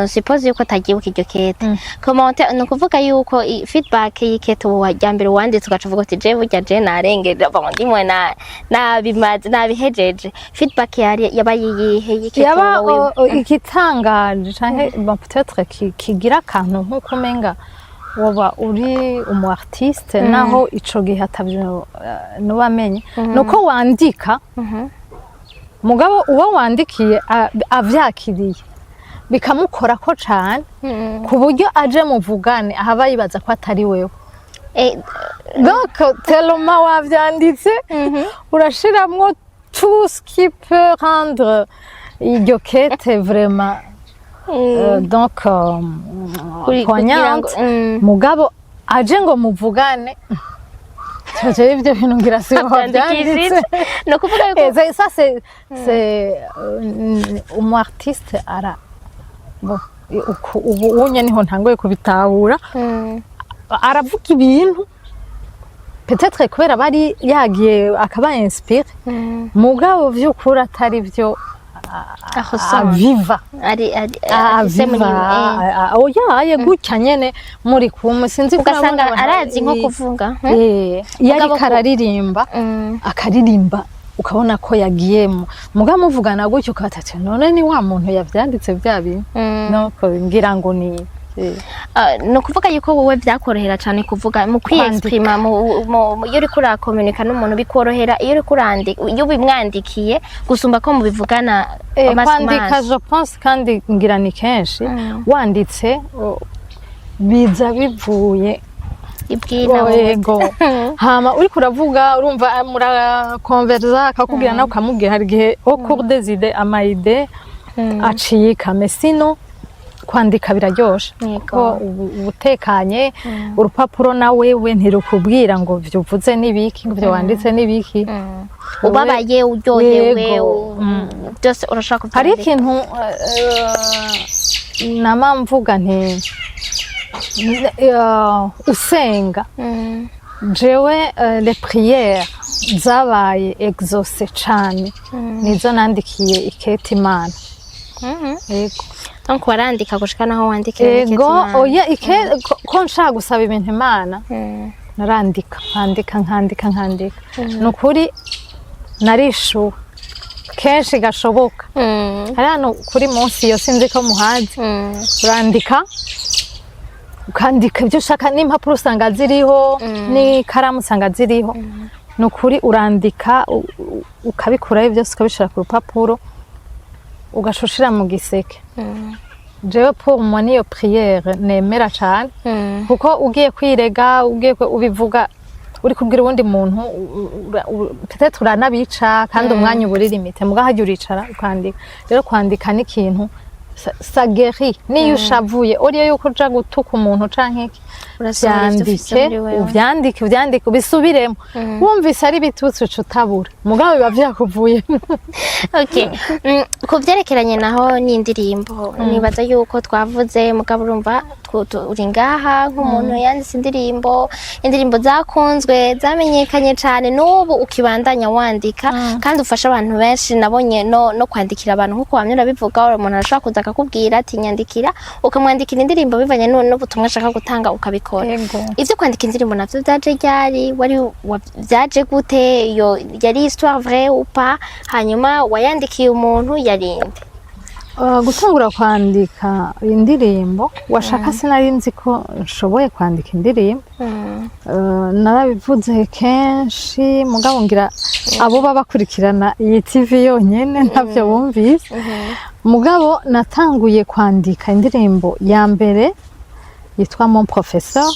[SPEAKER 2] suppose yuko atagibuka iryo kete. Commentaire, ni ukuvuga yuko feedback y'ikete ubu rya mbere wanditse, ugaca uvuga uti je burya je narengeje, bon ndimwe na nabimaze nabihejeje, feedback yari yabaye iyihe y'ikete?
[SPEAKER 1] Yaba
[SPEAKER 2] wowe
[SPEAKER 1] igitangaje canke bon, peut-être kigira akantu nk'uko umenga woba uri umu artiste, naho ico gihe atavyo nubamenye, nuko wandika, mugabo uwo wandikiye avyakiriye bikamukorako cane, ku buryo aje muvugane ahaba yibaza ko atari wewe. Donc tellement wavyanditse, urashiramwo tout ce qui peut rendre iryo kete vraiment donc
[SPEAKER 2] kugira ngo
[SPEAKER 1] poignante. Mugabo aje ngo muvugane, tubaje ibyo bintu ngira si
[SPEAKER 2] Vyandikishije.
[SPEAKER 1] wavyanditse.
[SPEAKER 2] Ni ukuvuga yuko
[SPEAKER 1] Et ça, c'est umu artiste ara bon, ubu unye niho ntangoye kubitahura. Aravuga ibintu peut-être kubera bari yagiye akaba inspiré, mugabo vy'ukuri atari byo
[SPEAKER 2] aho soma
[SPEAKER 1] aviva.
[SPEAKER 2] ari afise muri
[SPEAKER 1] Aviva, oya, gutya nyene muri kumwe, sinzi ko
[SPEAKER 2] ugasanga
[SPEAKER 1] urabona abantu
[SPEAKER 2] arazi nko kuvuga,
[SPEAKER 1] iyo
[SPEAKER 2] Mugabo
[SPEAKER 1] ariko araririmba, akaririmba ukabona ko yagiyemo, mugabo muvugana gutyo ukaba ati none ni wa muntu yavyanditse bya bintu? Nuko ngira ngo ni
[SPEAKER 2] Ah, ni ukuvuga yuko wowe byakorohera cyane kuvuga mu kwiyexprima iyo uriko urakomunika n'umuntu, bikorohera iyo uriko urandika, iyo ubimwandikiye, gusumba ko mubivugana amaso ku
[SPEAKER 1] kwandika
[SPEAKER 2] maso.
[SPEAKER 1] Je pense, kandi ngira ni kenshi wanditse biza bivuye
[SPEAKER 2] Ibwina mu
[SPEAKER 1] Yego. Hama uriko uravuga, urumva murakonverza, akakubwira nawe ukamubwira, hari igihe au cours des idées ama idées acika. Mais sinon kwandika biraryoshe, kuko uba utekanye, urupapuro na wewe ntirukubwira ngo ivyo uvuze n'ibiki, ngo ivyo wanditse n'ibiki.
[SPEAKER 2] Ubabaye, uryohewe,
[SPEAKER 1] Yego.
[SPEAKER 2] Byose urashaka
[SPEAKER 1] Hari
[SPEAKER 2] kuvyandika.
[SPEAKER 1] ikintu nama mvuga nti usenga. Jewe les prières zabaye exaucées cane nizo nandikiye ikete Imana. Yego.
[SPEAKER 2] Donc warandika gushika naho wandikira
[SPEAKER 1] Ego.
[SPEAKER 2] Imana.
[SPEAKER 1] Oya, ike ko nshaka gusaba ibintu Imana, narandika, nkandika, nkandika, nkandika. Ni ukuri narishuwe kenshi gashoboka. Hari hano kuri munsi iyo, sinzi ko muhazi, urandika, ukandika ibyo ushaka, n'impapuro usanga ziriho, n'ikaramu usanga ziriho. Ni ukuri urandika, ukabikurayo byose, ukabishira ku rupapuro, ugaca ushira mu giseke. Jewe pour moi niyo prière nemera cane, kuko ugiye kwirega, ugiye ubivuga uri kubwira uwundi muntu, peut-être uranabica, kandi umwanya uba uri limité. Muga hajya uricara ukandika. Rero kwandika ni ikintu ça guérit. Niyo ushavuye, uriyo yuko uja gutuka umuntu canke iki,
[SPEAKER 2] Urasohora ivyo ufise
[SPEAKER 1] vyandike,
[SPEAKER 2] muri wewe.
[SPEAKER 1] Uvyandike, uvyandike, ubisubiremo. Wumvise ari ibitutsi, uca utabura, mugabo biba vyakuvuyemo.
[SPEAKER 2] Okay. Ku vyerekeranye naho n'indirimbo, nibaza yuko twavuze, mugabo urumva uri ngaha nk'umuntu yanditse indirimbo, indirimbo zakunzwe, zamenyekanye cane, n'ubu ukibandanya wandika kandi ufasha abantu benshi. Nabonye no kwandikira abantu, nk'uko wamye urabivuga, umuntu arashobora kuza akakubwira ati nyandikira, ukamwandikira indirimbo bivanye n'ubutumwa ashaka gutanga, ukabikora.
[SPEAKER 1] Yego.
[SPEAKER 2] Ivyo kwandika indirimbo navyo vyaje ryari? Wari vyaje gute? Iyo yari histoire vraie ou pas? Hanyuma wayandikiye umuntu yarinde?
[SPEAKER 1] Gutangura kwandika indirimbo, washaka sinari nzi ko nshoboye kwandika indirimbo. Narabivuze kenshi, mugabo ngira abo baba bakurikirana iyi TV yonyene ntavyo bumvise. Mugabo natanguye kwandika indirimbo ya mbere yitwa Mon Professeur.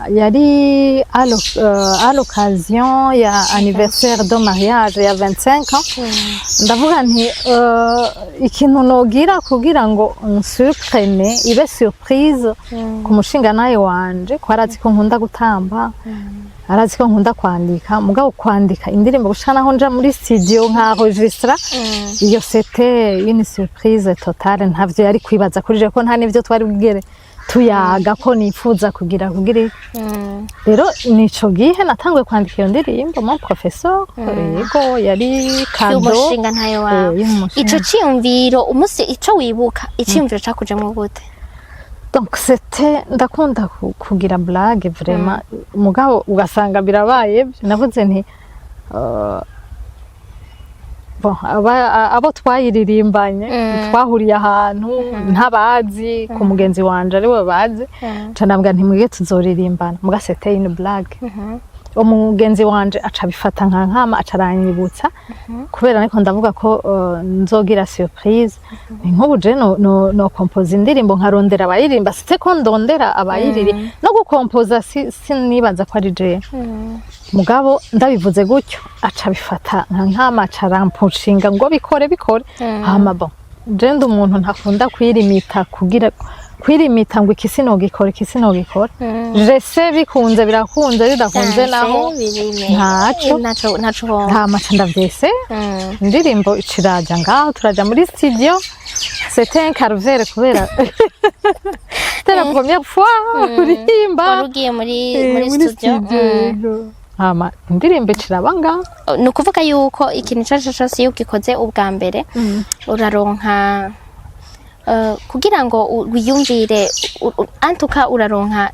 [SPEAKER 1] Yari à l'occasion ya anniversaire de mariage ya 25 ans. Ndavuga nti ikintu nogira kugira ngo nsurprene, ibe surprise ku mushinga nawe wanje, ko arazi ko nkunda gutamba, arazi ko nkunda kwandika, mugabo kwandika indirimbo gushika naho nja muri studio nka enregistra, iyo c'était une surprise totale. Ntavyo yari kwibaza kuri je, ko nta n'ivyo twari bwigere tuyaga ko nifuza kugira iki. Rero nico gihe natanguye kwandika iyo ndirimbo Mon Professeur. Yego, yari cadeau
[SPEAKER 2] y'umushinga ntayo wawe.
[SPEAKER 1] Y'umushinga.
[SPEAKER 2] Ico ciyumviro, umunsi ico wibuka, iciyumviro cakujemwo gute?
[SPEAKER 1] Donc c'était, ndakunda kugira blague vraiment, mugabo ugasanga birabaye. Navuze nti bon, abo twayiririmbanye twahuriye ahantu ntabazi, ku mugenzi wanje ariwe bazi, nca ndabwira nti mwige tuzoririmbana. Muga c'était une blague. Umugenzi wanje aca abifata nka nkama, aca aranyibutsa kubera ariko ndavuga ko nzogira surprise. Ni nk'ubu je no kompoza indirimbo nkarondera abayiririmba, site ko ndondera abayiririmba no gukompoza, sinibaza ko ari je. Mugabo ndabivuze gutyo, aca abifata nka nkama, aca arampushinga ngo bikore, bikore. Hama bon, je ndi umuntu ntakunda kwirimita, kugira kwirimita ngo iki sinogikora, iki sinogikora. Jese bikunze birakunze, bidakunze naho ntaco.
[SPEAKER 2] Ntaco, ntaco uhomba.
[SPEAKER 1] Nta maca, ndavyese indirimbo iciraja ngaho, turaja muri studio. C'était un calvaire kubera c'était la première fois kuririmba.
[SPEAKER 2] Wari ugiye muri studio.
[SPEAKER 1] Yego. Hama indirimbo iciraba ngaho.
[SPEAKER 2] Ni ukuvuga yuko ikintu icyo ari cyo cyose iyo ugikoze ubwa mbere, uraronka kugira ngo wiyumvire, antuka uraronka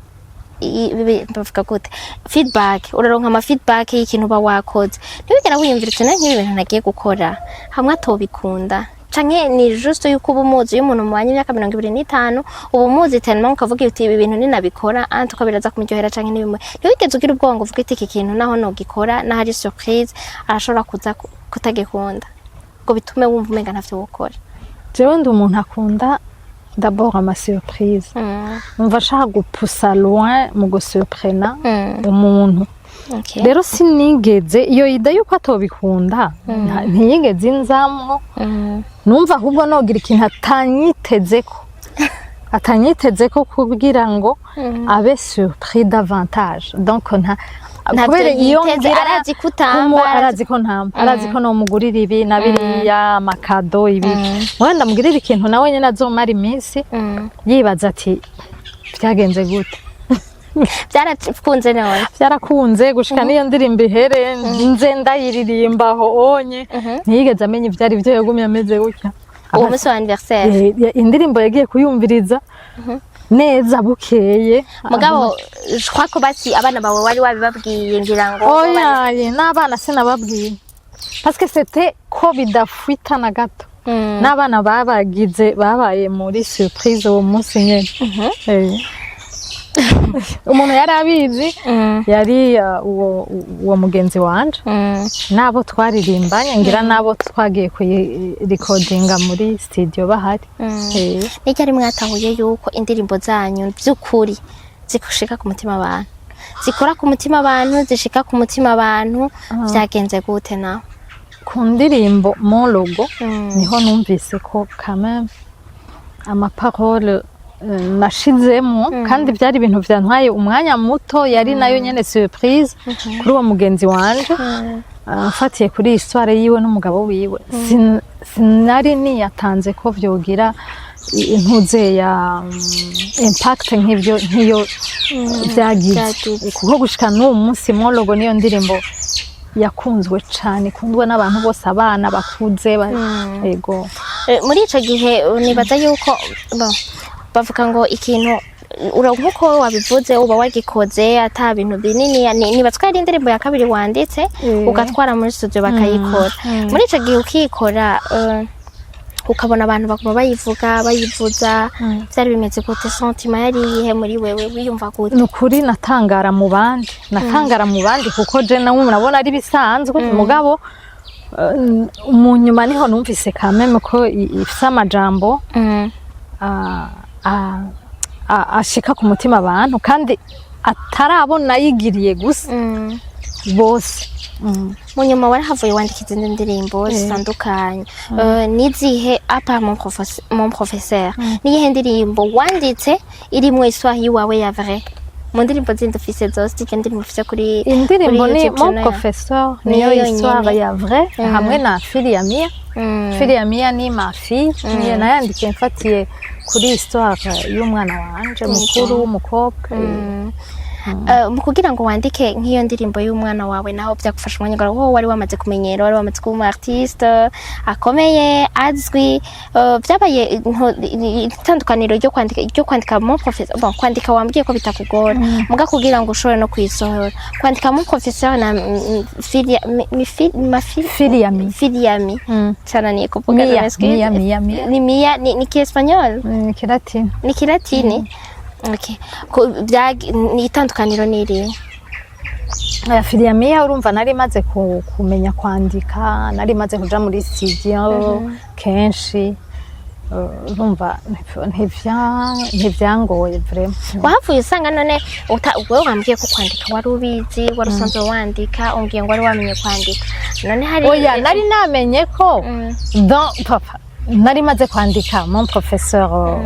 [SPEAKER 2] bavuga gute, feedback, uraronka ama feedback y'ikintu uba wakoze. Ntibigera wiyumvira uti nk'ibi bintu nagiye gukora hamwe atobikunda, canke ni juste yuko uba umuzi, iyo umuntu mubanye imyaka 25 uba umuzi tellement, ukavuga uti ibi bintu ninabikora antuka biraza kumuryohera canke ntibimwe. Ntiwigeze ugira ubwoba ngo uvuge uti iki kintu naho nogikora, naho ari surprise, arashobora kuza kutagikunda, ngo bitume wumva umenga ntavyo wokora?
[SPEAKER 1] Jewe ndi umuntu akunda d'abord ama surprise. Numva nshaka gupusa loin mu gusurprena umuntu. Rero sinigeze iyo idée yuko atobikunda, ntiyigeze inzamwo. Numva ahubwo nogira ikintu atanyitezeko kugira ngo abe surpris davantage. Donc nta
[SPEAKER 2] Ntavyo
[SPEAKER 1] kubera iyo
[SPEAKER 2] yiteze,
[SPEAKER 1] ngira
[SPEAKER 2] arazi ko utamba,
[SPEAKER 1] arazi ko ntamba, arazi ko nomugurira ibi na biriya, ama cadeaux, ibi, wenda mugirira ikintu nawe nyene azomara iminsi yibaza ati byagenze gute.
[SPEAKER 2] Byarakunze none?
[SPEAKER 1] Byarakunze gushika n'iyo ndirimbo ihere, nze ndayiririmba aho onye, ntiyigeze amenya ibyo ari byo, yagumye ameze gutya.
[SPEAKER 2] Uwo munsi wa anniversaire?
[SPEAKER 1] Indirimbo yagiye kuyumviriza neza bukeye.
[SPEAKER 2] Mugabo je crois ko basi abana bawe wari wabibabwiye, ngira ngo.
[SPEAKER 1] Oyaye, n'abana sinababwiye parce que c'était ko bidafuita na gato. N'abana babagize babaye muri surprise uwo munsi nyene. Umuntu yari abizi yari uwo mugenzi wanje n'abo twaririmbanye, ngira n'abo twagiye kuyirekodinga muri studio bahari.
[SPEAKER 2] N'iryari mwatahuye yuko indirimbo zanyu by'ukuri zishika ku mutima abantu, zikora ku mutima abantu, zishika ku mutima abantu? Byagenze gute nawe?
[SPEAKER 1] Ku ndirimbo Mon Logo niho numvise ko quand même amaparole nashizemo, kandi byari ibintu byantwaye umwanya muto, yari nayo nyene surprise kuri uwo mugenzi wanje. Mfatiye kuri histoire yiwe n'umugabo wiwe, sinari niyatanze ko vyogira intuze ya impact nk'ibyo, nk'iyo byagize.
[SPEAKER 2] Byagize.
[SPEAKER 1] Kuko gushika n'uwo munsi Mon Logo niyo ndirimbo yakunzwe cane, ikundwa n'abantu bose, abana bakuze yego.
[SPEAKER 2] Muri ico gihe nibaza yuko, bon, bavuga ngo ikintu nkuko wabivuze uba wagikoze ata bintu binini, nibaza ko yari indirimbo ya kabiri wanditse, ugatwara muri studio bakayikora. Muri ico gihe ukikora, ukabona abantu baguma bayivuga, bayivuza, byari bimeze gute? Sentiment yari iyihe muri wewe? Wiyumva gute?
[SPEAKER 1] Ni ukuri natangara mu bandi, natangara mu bandi, kuko je nawe murabona ari bisanzwe. Mugabo mu nyuma niho numvise quand même ko ifise amajambo ashika ku mutima abantu, kandi atarabona yigiriye gusa, bose.
[SPEAKER 2] Mu nyuma warahavuye wandika izindi ndirimbo zitandukanye. Nizihe à part Mon Professeur? Niyihe ndirimbo wanditse irimwo histoire yiwawe ya vrai mu ndirimbo zindi ufise zose, izo ndirimbo ufise kuri
[SPEAKER 1] Indirimbo
[SPEAKER 2] kuri
[SPEAKER 1] ni
[SPEAKER 2] YouTube
[SPEAKER 1] Mon
[SPEAKER 2] channel yawe?
[SPEAKER 1] Professeur,
[SPEAKER 2] Niyo
[SPEAKER 1] niyo
[SPEAKER 2] yonyene.
[SPEAKER 1] histoire ya vrai, hamwe na Fille Mia. Fille Mia ni ma fille, niyo nayandikiye mfatiye kuri histoire y'umwana wanje mukuru w'umukobwa.
[SPEAKER 2] Mu kugira ngo wandike nk'iyo ndirimbo y'umwana wawe, naho byagufasha umwanya ngo wowe wari wamaze kumenyera, wari wamaze kuba umu artiste akomeye azwi, byabaye itandukaniro ryo kwandika Mon Professeur? Bon, kwandika wambwiye ko bitakugora, muga kugira ngo ushobore no kuyisohora, kwandika Mon Professeur na Fille mi, ma fille.
[SPEAKER 1] Fille Mia.
[SPEAKER 2] Fille Mia. Cananiye kuvuga.
[SPEAKER 1] Mia.
[SPEAKER 2] Je m'excuse.
[SPEAKER 1] Mia, Mia, Mia.
[SPEAKER 2] Ni Mia, ni kiespagnol?
[SPEAKER 1] Kilatini.
[SPEAKER 2] Ni kilatini, okay. Ko ni itandukaniro ni irihe?
[SPEAKER 1] Aya Fille Mia, urumva nari maze kumenya kwandika, nari maze kuja muri studio kenshi. Urumva ntivyangoye vraiment.
[SPEAKER 2] Wahavuye usanga none wewe wambwiye ko kwandika wari ubizi, wari usanzwe wandika, umbwiye ngo wari wamenye kwandika, none hari
[SPEAKER 1] Oya, nari namenye ko dans papa nari maze kwandika Mon Professeur,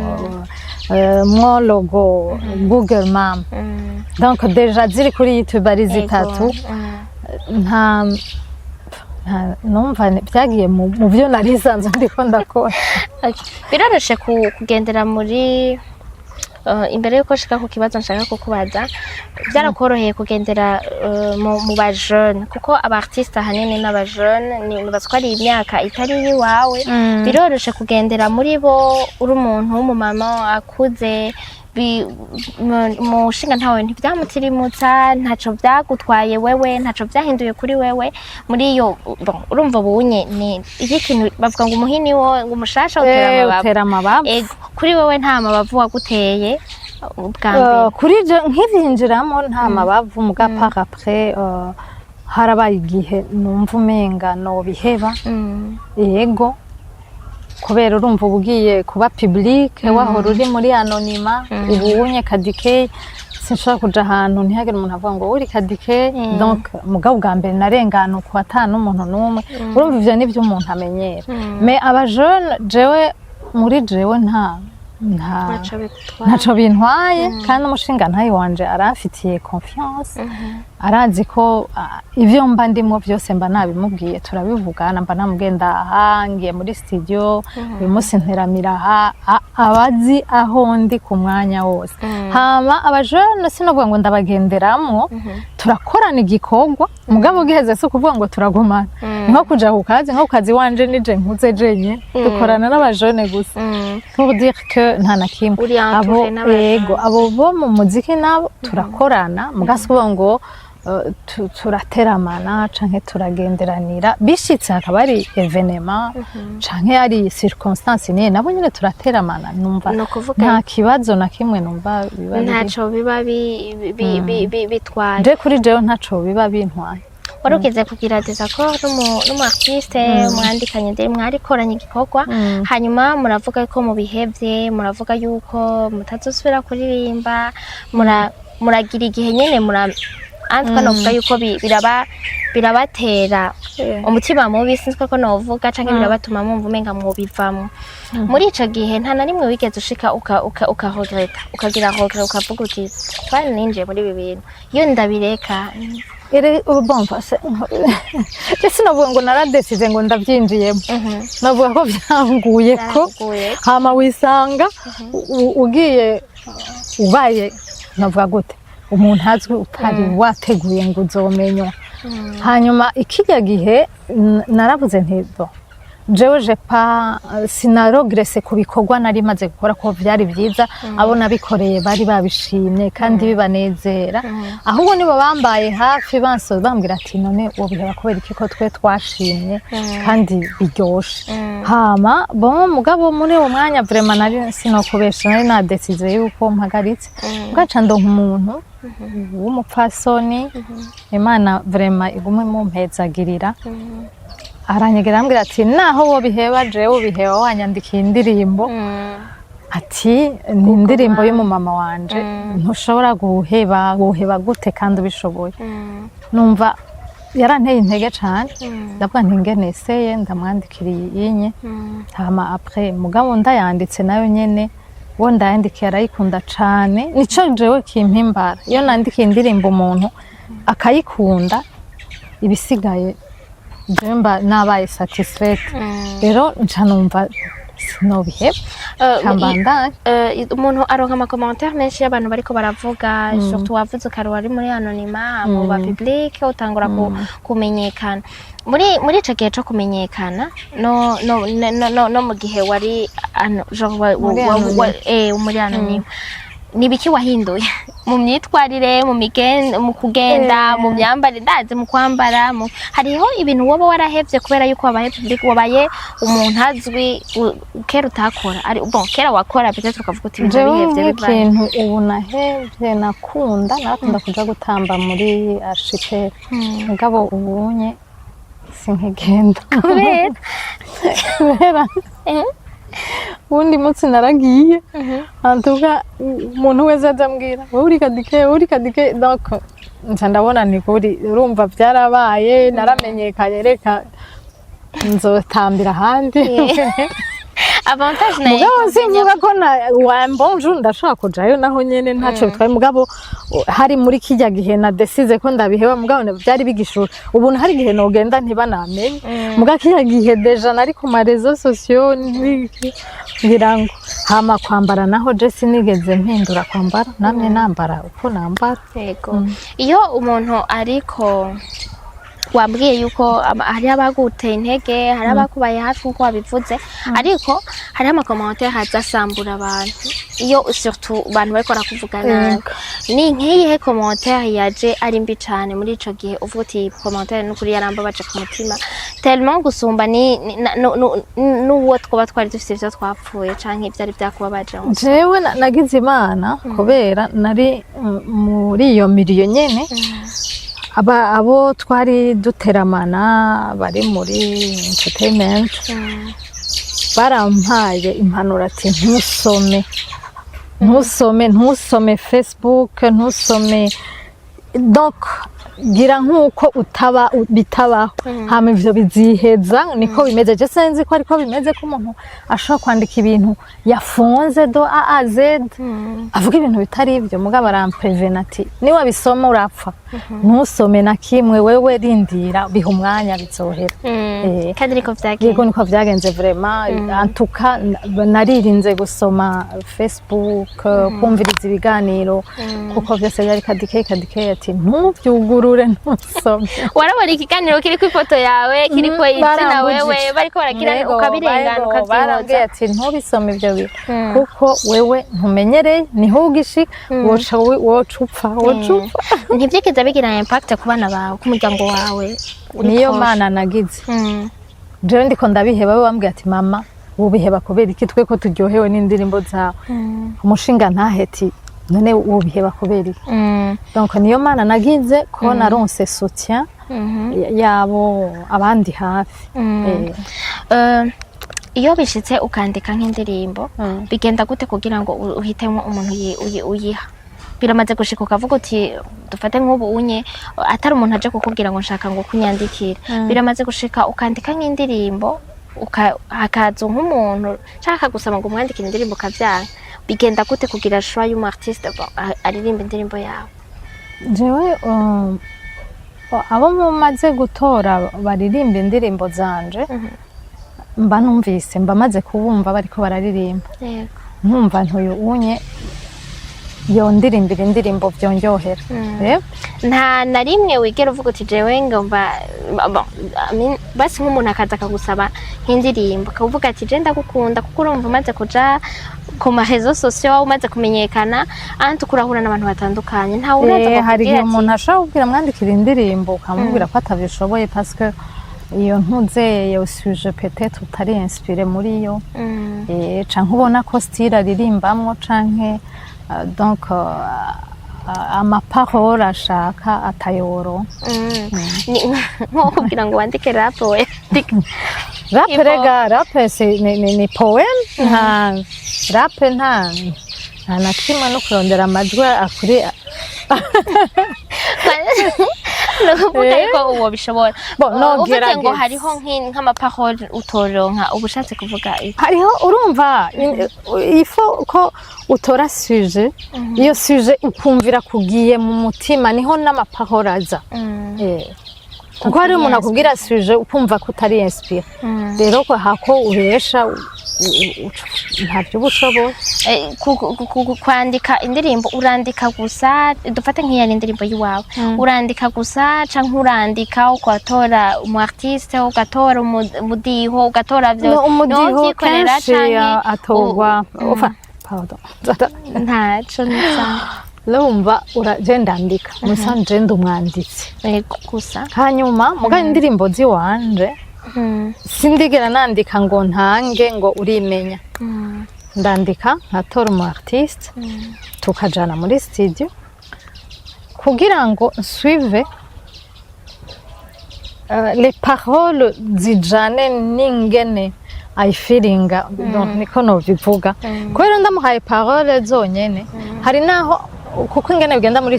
[SPEAKER 1] Mon Logo, Google Mam. Donc déjà ziri kuri YouTube ari zitatu. Nta numva byagiye mu byo nari nsanzwe ndiko ndakora.
[SPEAKER 2] Okay. Biroroshe kugendera muri imbere yuko nshika ku kibazo nshaka kukubaza, byarakoroheye kugendera mu ba jeune, kuko aba artiste ahanini n'aba jeune, nibaza ko ari imyaka itari iyiwawe. Biroroshe kugendera muri bo uri umuntu w'umumama akuze? Mu nshinga ntawe ntibyamutirimutsa? Ntaco byagutwaye wewe? Ntaco byahinduye kuri wewe muri iyo? Bon, urumva ubunye ni iki kintu bavuga ngo umuhini wo ngo umushasha utera amabavu.
[SPEAKER 1] Utera amabavu.
[SPEAKER 2] Ego, kuri wewe nta mabavu waguteye ubwa mbere?
[SPEAKER 1] Kuri je nkivyinjiramo nta mabavu, muga par après harabaye igihe numva umenga nobiheba. Yego, kubera urumva uba ugiye kuba public, wahora uri muri anonymat. Ubu unye Kadie sinshobora kuja ahantu ntihagire umuntu avuga ngo uri Kadie. Donc mugabo bwa mbere narengana uko ata n'umuntu n'umwe. Urumva ivyo nivyo umuntu amenyera. Mais aba jeune, jewe muri jewe nta
[SPEAKER 2] Ntaco bigutwara.
[SPEAKER 1] Ntaco bintwaye, kandi umushinga ntayi wanje aramfitiye confiance. Arazi ko ivyo mba ndimwo byose mba nabimubwiye, turabivugana, mba namubwiye ndaha ngiye muri studio, uyu munsi nteramira aha, abazi aho ndi ku mwanya wose. Hama abajene sinovuga ngo ndabagenderamwo, turakorana igikorwa, mugabo giheze si ukuvuga ngo turagumana. Ni nko kuja ku kazi, nko ku kazi wanje nije nkuze jenyine, dukorana n'abajene gusa, pour dire que nta na kimwe.
[SPEAKER 2] Uri
[SPEAKER 1] abo
[SPEAKER 2] entouré n'abajene.
[SPEAKER 1] Ego, abo bo mu muziki nabo turakorana, muga si ukuvuga ngo turateramana canke turagenderanira. Bishitse hakaba hari événement canke hari circonstance niye, nabo nyene turateramana, numva
[SPEAKER 2] Ni ukuvuga
[SPEAKER 1] nta kibazo na kimwe numva biba biri.
[SPEAKER 2] Ntaco biba bitwaye.
[SPEAKER 1] Je kuri jewe ntaco biba bintwaye.
[SPEAKER 2] Wari ugeze kugira désaccord n'umu artiste mwandikanye indirimbo, mwarikoranye igikorwa, hanyuma muravuga ko mubihevye, muravuga yuko mutazosubira kuririmba, muragira igihe nyene mura antwa novuga yuko birabatera umutima mubi, sinzi ko novuga, canke birabatuma mwumva umenga mwobivamwo. Muri ico gihe nta na rimwe wigeze ushika uka regretta, ukagira regret, ukavuga uti twari ninjiye muri ibi bintu, iyo ndabireka?
[SPEAKER 1] Ere, bon, je sinavuga ngo naradesize ngo ndavyinjiyemo, navuga ko vyanguye ko
[SPEAKER 2] Vyarakuguye.
[SPEAKER 1] Hama wisanga ugiye ubaye, navuga gute, umuntu azwi utari wateguye ngo uzomenywa. Hanyuma ikijya gihe naravuze nti bon, jewe je pas sina regrette ku bikorwa nari maze gukora, ko vyari vyiza, abo nabikoreye bari babishimye kandi bibanezera. Ahubwo nibo bambaye hafi, banso bambwira ati none wobiheba kubera iki, ko twe twashimye kandi biryoshe? Hama bon, mugabo muri uwo mwanya vraiment nari sinokubesha, nari nadesize yuko mpagaritse. Bwaca ndonka umuntu w'umupfasoni, Imana vraiment igume mumpezagirira, aranyegera arambwira ati naho wobiheba, jewe ubiheba wanyandikiye indirimbo, ati ni indirimbo y'umumama wanje, ntushobora guheba, woheba gute kandi ubishoboye? Numva yaranteye intege cane, ndavuga nti ngene eseye ndamwandikira iyi. Hama après mugabo ndayanditse, nayo nyene wo ndayandikiye arayikunda cane. Nico jewe kimpimbara, iyo nandikiye indirimbo umuntu akayikunda, ibisigaye jewe mba nabaye satisfaite. Rero nca numva sinobiheba, kambandanye.
[SPEAKER 2] Umuntu aronka ama commentaires menshi y'abantu bariko baravuga, surtout wavuze kare wari muri anonymat, mu ba public utangura kumenyekana. Muri ico gihe co kumenyekana no mu gihe wari genre
[SPEAKER 1] Muri anonyme.
[SPEAKER 2] Muri anonyme, ni biki wahinduye mu myitwarire, mu kugenda, mu myambarire, ndazi mu kwambara, hariho ibintu woba warahevye kubera yuko wabaye public, wabaye umuntu azwi, kera utakora? Ari bon, kera wakora peut-être ukavuga uti ibintu
[SPEAKER 1] Jewe
[SPEAKER 2] bihevye bivanye
[SPEAKER 1] nk'ikintu ubu nahevye nakunda, narakunda kuja gutamba muri Archipel, mugabo ubunye sinkigenda.
[SPEAKER 2] Kubera?
[SPEAKER 1] Kubera uwundi munsi naragiye, antuka umuntu wese aza ambwira wowe uri Kadike, wowe uri Kadike, donc nca ndabona ni kuri urumva byarabaye, naramenyekanye, reka nzotambira ahandi.
[SPEAKER 2] Avantage nayo.
[SPEAKER 1] Mugabo simvuga ko na wa bonjour ndashobora kujayo naho nyene, ntaco bitwaye. Mugabo hari muri kijya gihe na décidé ko ndabiheba, mugabo byari bigishura. Ubu hari igihe nogenda ntibanamenye, mugabo kijya gihe déjà nari ku ma réseaux sociaux n'iki, ngira ngo. Hama kwambara naho, je sinigeze mpindura kwambara, namye nambara uko nambara.
[SPEAKER 2] Yego. Iyo umuntu ariko wambwiye yuko hariho abaguteye intege, hariho abakubaye hafi nkuko wabivuze, ariko hariho ama commentaires aza asambura abantu, iyo surtout abantu bariko barakuvuga nabi. Ni nk'iyihe commentaire yaje ari mbi cane muri ico gihe, uvuga uti iyi commentaire n'ukuri yarambabaje ku mutima tellement gusumba ni n'uwo twoba twari dufise ivyo twapfuye canke ivyari vyakubabaje?
[SPEAKER 1] Jewe nagize Imana kubera nari muri iyo milieu nyene, abo twari duteramana bari muri entertainment barampaye impanuro ati ntusome, ntusome, ntusome Facebook, ntusome. Donc Gira nk'uko utaba bitabaho, hama ivyo biziheza. Niko bimeze. Je sinzi ko ariko bimeze ko umuntu ashobora kwandika ibintu yafunze de A à Z, avuga ibintu bitari ibyo. Mugabo aramprevena ati: "Niwabisoma urapfa, ntusome na kimwe wewe, rindira, biha umwanya, bizohera."
[SPEAKER 2] Kandi niko
[SPEAKER 1] Yego.
[SPEAKER 2] vyagenze.
[SPEAKER 1] Niko vyagenze vraiment. En tout cas, naririnze gusoma Facebook, kumviriza ibiganiro, kuko vyose byari Kadie Kay, Kadie Kay ati: "Ntuvyugurure, ntusome."
[SPEAKER 2] Warabona ikiganiro kiriko ifoto yawe, kiriko izina wewe, bariko baragira, ukabirengana,
[SPEAKER 1] Barambwiye
[SPEAKER 2] ukavyihoza.
[SPEAKER 1] ati: "Ntubisome ivyo bintu, kuko wewe ntumenyereye, niho ugishika woca upfa, woca upfa."
[SPEAKER 2] Ntivyigeze bigira impact ku bana bawe, ku muryango wawe uri
[SPEAKER 1] Niyo
[SPEAKER 2] proche?
[SPEAKER 1] Mana nagize. Jewe ndiko ndabiheba, bo bambwiye ati: "Mama, wobiheba kubera iki, twe ko turyohewe n'indirimbo zawe?" Umushinga ntaheti: "None wobiheba kubera iki?" Donc niyo Mana nagize ko naronse soutien yabo abandi hafi.
[SPEAKER 2] Iyo bishitse ukandika nk'indirimbo, bigenda gute kugira ngo uhitemo umuntu uyiha? Biramaze gushika ukavuga uti, dufate nk'ubu unye atari umuntu aje kukubwira ngo nshaka ngo kunyandikira, biramaze gushika ukandika nk'indirimbo, hakaza nk'umuntu nshaka gusaba ngo umwandikire indirimbo, ukavyanga? Bigenda gute kugira choix y'umu artiste, bon, aririmba indirimbo yawe?
[SPEAKER 1] Jewe abo mumaze gutora baririmba indirimbo zanje, mba numvise, mba maze kubumva bariko bararirimba, nkumva ntuyu unye yondirimbira indirimbo vyonryohera.
[SPEAKER 2] Nta na rimwe wigera uvuga uti: "Jewe ngomba," bon, I mean, basi nk'umuntu akaza akagusaba nk'indirimbo, akavuga ati: "Je ndagukunda," kuko urumva umaze kuja ku ma réseaux sociaux, umaze kumenyekana, anti ukurahura n'abantu batandukanye, ntawe uraza
[SPEAKER 1] Hari
[SPEAKER 2] akakubwira
[SPEAKER 1] igihe
[SPEAKER 2] ati
[SPEAKER 1] umuntu ashobora kubwira mwandikira indirimbo, ukamubwira ko atabishoboye, parce que iyo ntuze iyo sujet peut-être utari inspiré muri yo, canke ubona ko style aririmbamwo, canke donc amaparole ashaka atayoro.
[SPEAKER 2] Ni nko kugira ngo wandike rap, we
[SPEAKER 1] Rap?
[SPEAKER 2] Hip hop.
[SPEAKER 1] Rega rap ni poème. Nta rap, nta na kimwe no kurondera amajwi akuri.
[SPEAKER 2] Ni ukuvuga yuko uwo bishobora.
[SPEAKER 1] Bon,
[SPEAKER 2] Uvuze ngo
[SPEAKER 1] nogerageza.
[SPEAKER 2] hariho nk'amaparole utoronka, uba ushatse kuvuga iki?
[SPEAKER 1] Hariho, urumva, ifo ko utora sujet, iyo sujet ukumvira kugiye mu mutima, niho n'amaparole aza. Kuko hari umuntu akubwira sujet ukumva ko utari inspiré, rero ko hako ubesha ntavyo uba ushoboye.
[SPEAKER 2] Kwandika indirimbo, urandika gusa, dufate nk'iyo ari indirimbo y'iwawe, urandika gusa canke urandika ugatora umu artiste, ugatora umudiho, ugatora vyose?
[SPEAKER 1] No, umudiho
[SPEAKER 2] Niwo uvyikorera
[SPEAKER 1] kenshi
[SPEAKER 2] canke
[SPEAKER 1] atorwa, enfin, pardon.
[SPEAKER 2] Ntaco nisa.
[SPEAKER 1] Urumva, je ndandika musa, je ndi umwanditsi.
[SPEAKER 2] Yego, gusa.
[SPEAKER 1] Hanyuma muga indirimbo ziwanje sindigera nandika ngo ntange ngo urimenya. Ndandika nkatora umu artiste, tukajana muri studio kugira ngo nsuive les paroles zijane n'ingene ayifiringa. Donc niko nobivuga, kubera ndamuhaye parole zonyene, hari naho, kuko ingene bigenda muri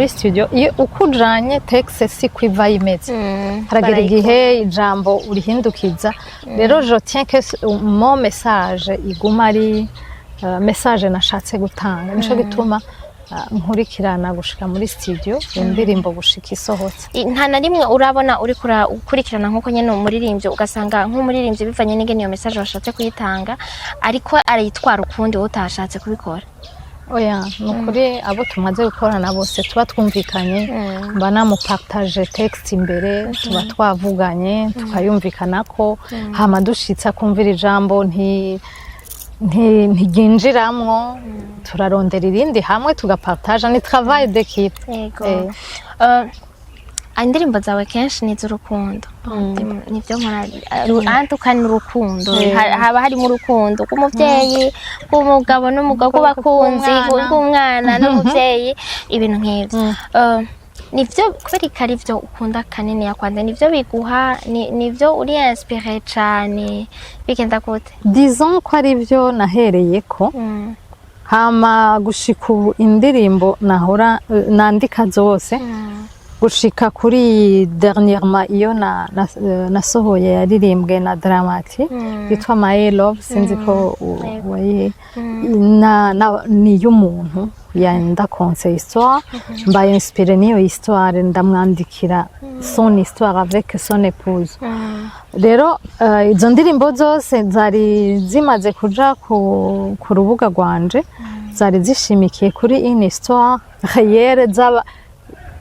[SPEAKER 1] studio, iyo uko ujanye texte siko iva imeze. Haragera
[SPEAKER 2] Barayikora.
[SPEAKER 1] igihe ijambo urihindukiza. Rero je tiens que mon message iguma ari message nashatse gutanga. Nico gituma nkurikirana gushika muri studio indirimbo gushika isohotse.
[SPEAKER 2] Nta na rimwe urabona uriko ukurikirana nk'uko nyene umuririmbyi, ugasanga nk'umuririmbyi bivanye n'ingene iyo message washatse kuyitanga, ariko arayitwara ukundi wowe utashatse kubikora?
[SPEAKER 1] Oya, ni ukuri, abo tumaze gukorana bose tuba twumvikanye. Mba namupartage texte imbere, tuba twavuganye, tukayumvikanako, hama dushitse akumvira ijambo ntiryinjiramwo, turarondera irindi hamwe tugapartaja. Ni travail d'équipe.
[SPEAKER 2] Yego. Indirimbo zawe kenshi ni iz'urukundo, nibyo nkora antuka ni urukundo. Haba harimo urukundo rw'umuvyeyi, rw'umugabo n'umugabo, rw'abakunzi,
[SPEAKER 1] rw'umwana.
[SPEAKER 2] Rw'umwana n'umuvyeyi, ibintu nk'ivyo. Nivyo kubera ko ari vyo ukunda kanini yakwanze, nivyo biguha, nivyo uri inspiré cane, bigenda gute?
[SPEAKER 1] Disons ko ari byo nahereyeko. Hama gushika ubu indirimbo nahora nandika zose Gushika kuri dernièrement iyo nasohoye yaririmbwe na Dramati, yitwa My Love, sinzi ko wayi na ni y'umuntu yandakonse histoire, mbaye inspiré n'iyo histoire, ndamwandikira son histoire avec son épouse. Rero izo ndirimbo zose zari zimaze kuja ku rubuga rwanje zari zishimikiye kuri une histoire réelle z'aba